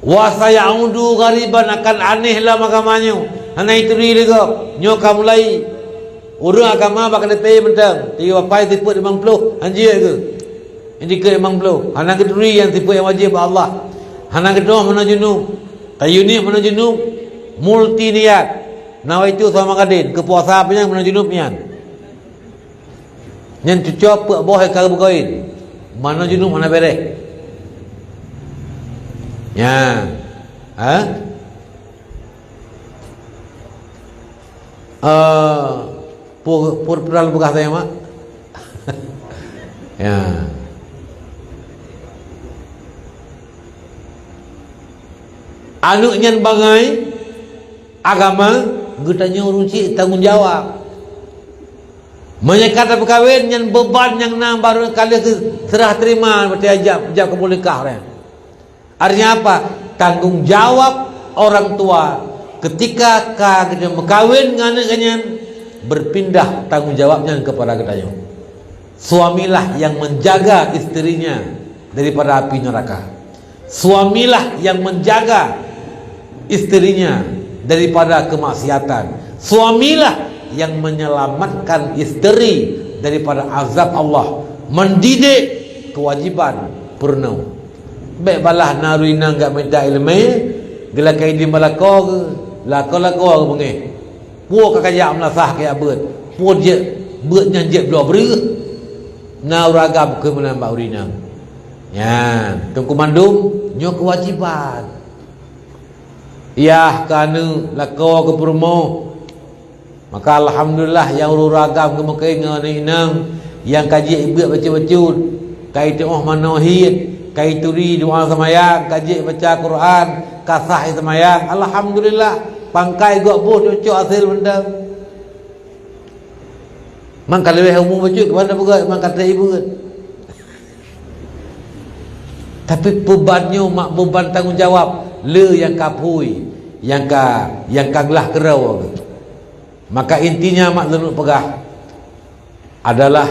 "Wa sayaudu ghariban," akan aneh lom agama nyoe, hana jituri lé gob. Nyoe ka mulai. Ureuëng agama bak leupie mantong, tiep apai sifeuet limong ploh, hanjeuet keuh. Nyang dikeue limong ploh, hana geuturi nyang sifeuet nyang wajéb bak Allah. Hana geudoh meunan junub, tayunie meunan junub, multi niat. Nawaitu shauma ghadin, keu puasa pih nyan meunan junub nyan. Nyan cucoe peuet boh nyang ka geubeukawen. Meunan junub hana beréh. Nyan. Ha? Eh, pu-, pu-, pura peugah saya, Mak. Ya. Aneuk nyan bangai agama, geutanyoe ureuëng chik tanggong jawab. Meunyoe ka tapeukawen, nyan beuban nyang na baroe ka lheueh serah terima, berarti jak, jak keu meukah nyan. Artinya apa? Tanggung jawab orang tua ketika ka geutanyoe meukawen ngon aneuk nyan, berpindah tanggung jawab nyan kepada geutanyoe. Suamilah yang menjaga istrinya daripada api neraka. Suamilah yang menjaga istrinya daripada kemaksiatan. Suamilah yang menyelamatkan isteri daripada azab Allah. Mendidik kewajiban peurunoe. Bék balah na ureuëng inong geujak mita iéleumé, geulakée idin bak lakoe geuh, lakoe-lakoe geuh beungéh. Peue ka kajak meulasah kajak beuet, peue jeuet beuet nyan jeuet bloe breueh. Na ureuëng agam keu meunan bak ureuëng inong. Nyan, teungku mandum, nyoe keuwajiban. Yah keu aneuk, lakoe keu peurumoh. Maka alhamdulillah, nyang ureuëng agam geumeukawen ngon aneuk inong nyang ka jeuet beuet bacut-bacut, ka jiteuôh manoe hiet, ka jituri doa seumayang, ka jeuet baca Quran, ka sah seumayang. Alhamdulillah, pangkai gok boh cocok asai mantong. Mang ka leubeh umu bacut, keuban tapeugah mang ka trép beuet. Tapi beuban nyoe mak beuban tanggong jawab le nyang ka phui, nyang ka, nyang ka glah keudroe. Maka intinya mak lôn peugah adalah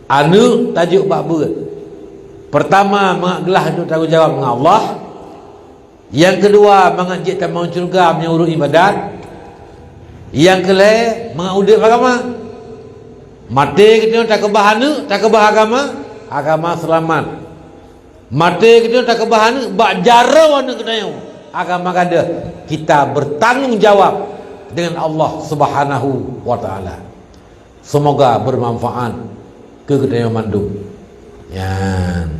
aneuk tajok bak beuet. Pertama, mangat glah untuk tanggong jawab ngon Allah. Nyang keudua, mangat jeuet tamong syeuruga meunyoe ureuëng ibadat. Nyang keulhée, mangat udeb agama. Maté geutanyoe takeubah aneuk, takeubah agama, agama seulamat. Maté geutanyoe takeubah aneuk, bak jaroe aneuk geutanyoe, agama gadôh. Kita bertanggung jawab dengan Allah Subhanahu wa Taala. Semoga bermanfaat keu geutanyoe mandum. Nyan.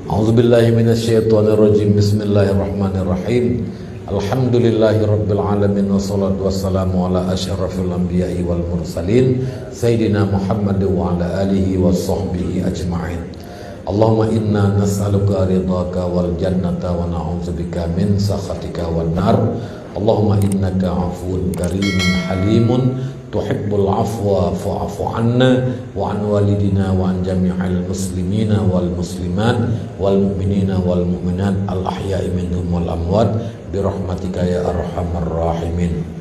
A'udzubillahi minasyaitonirrajim. Bismillahirrahmanirrahim. Alhamdulillahirabbil alamin, wassalatu wassalamu ala asyrafil anbiya'i wal mursalin, sayyidina Muhammad wa ala alihi wa sahbihi ajma'in. Allahumma inna nas'aluka ridhaka wal jannata wa na'udzubika min sakhatika wan nar. Allahumma innaka afuwun karimun halimun tuhibbul afwa fa'fu anna wa an walidina wa an jami'il muslimina wal muslimat wal mu'minina wal mu'minat al ahya'i minhum wal amwat bi rahmatika ya arhamar rahimin.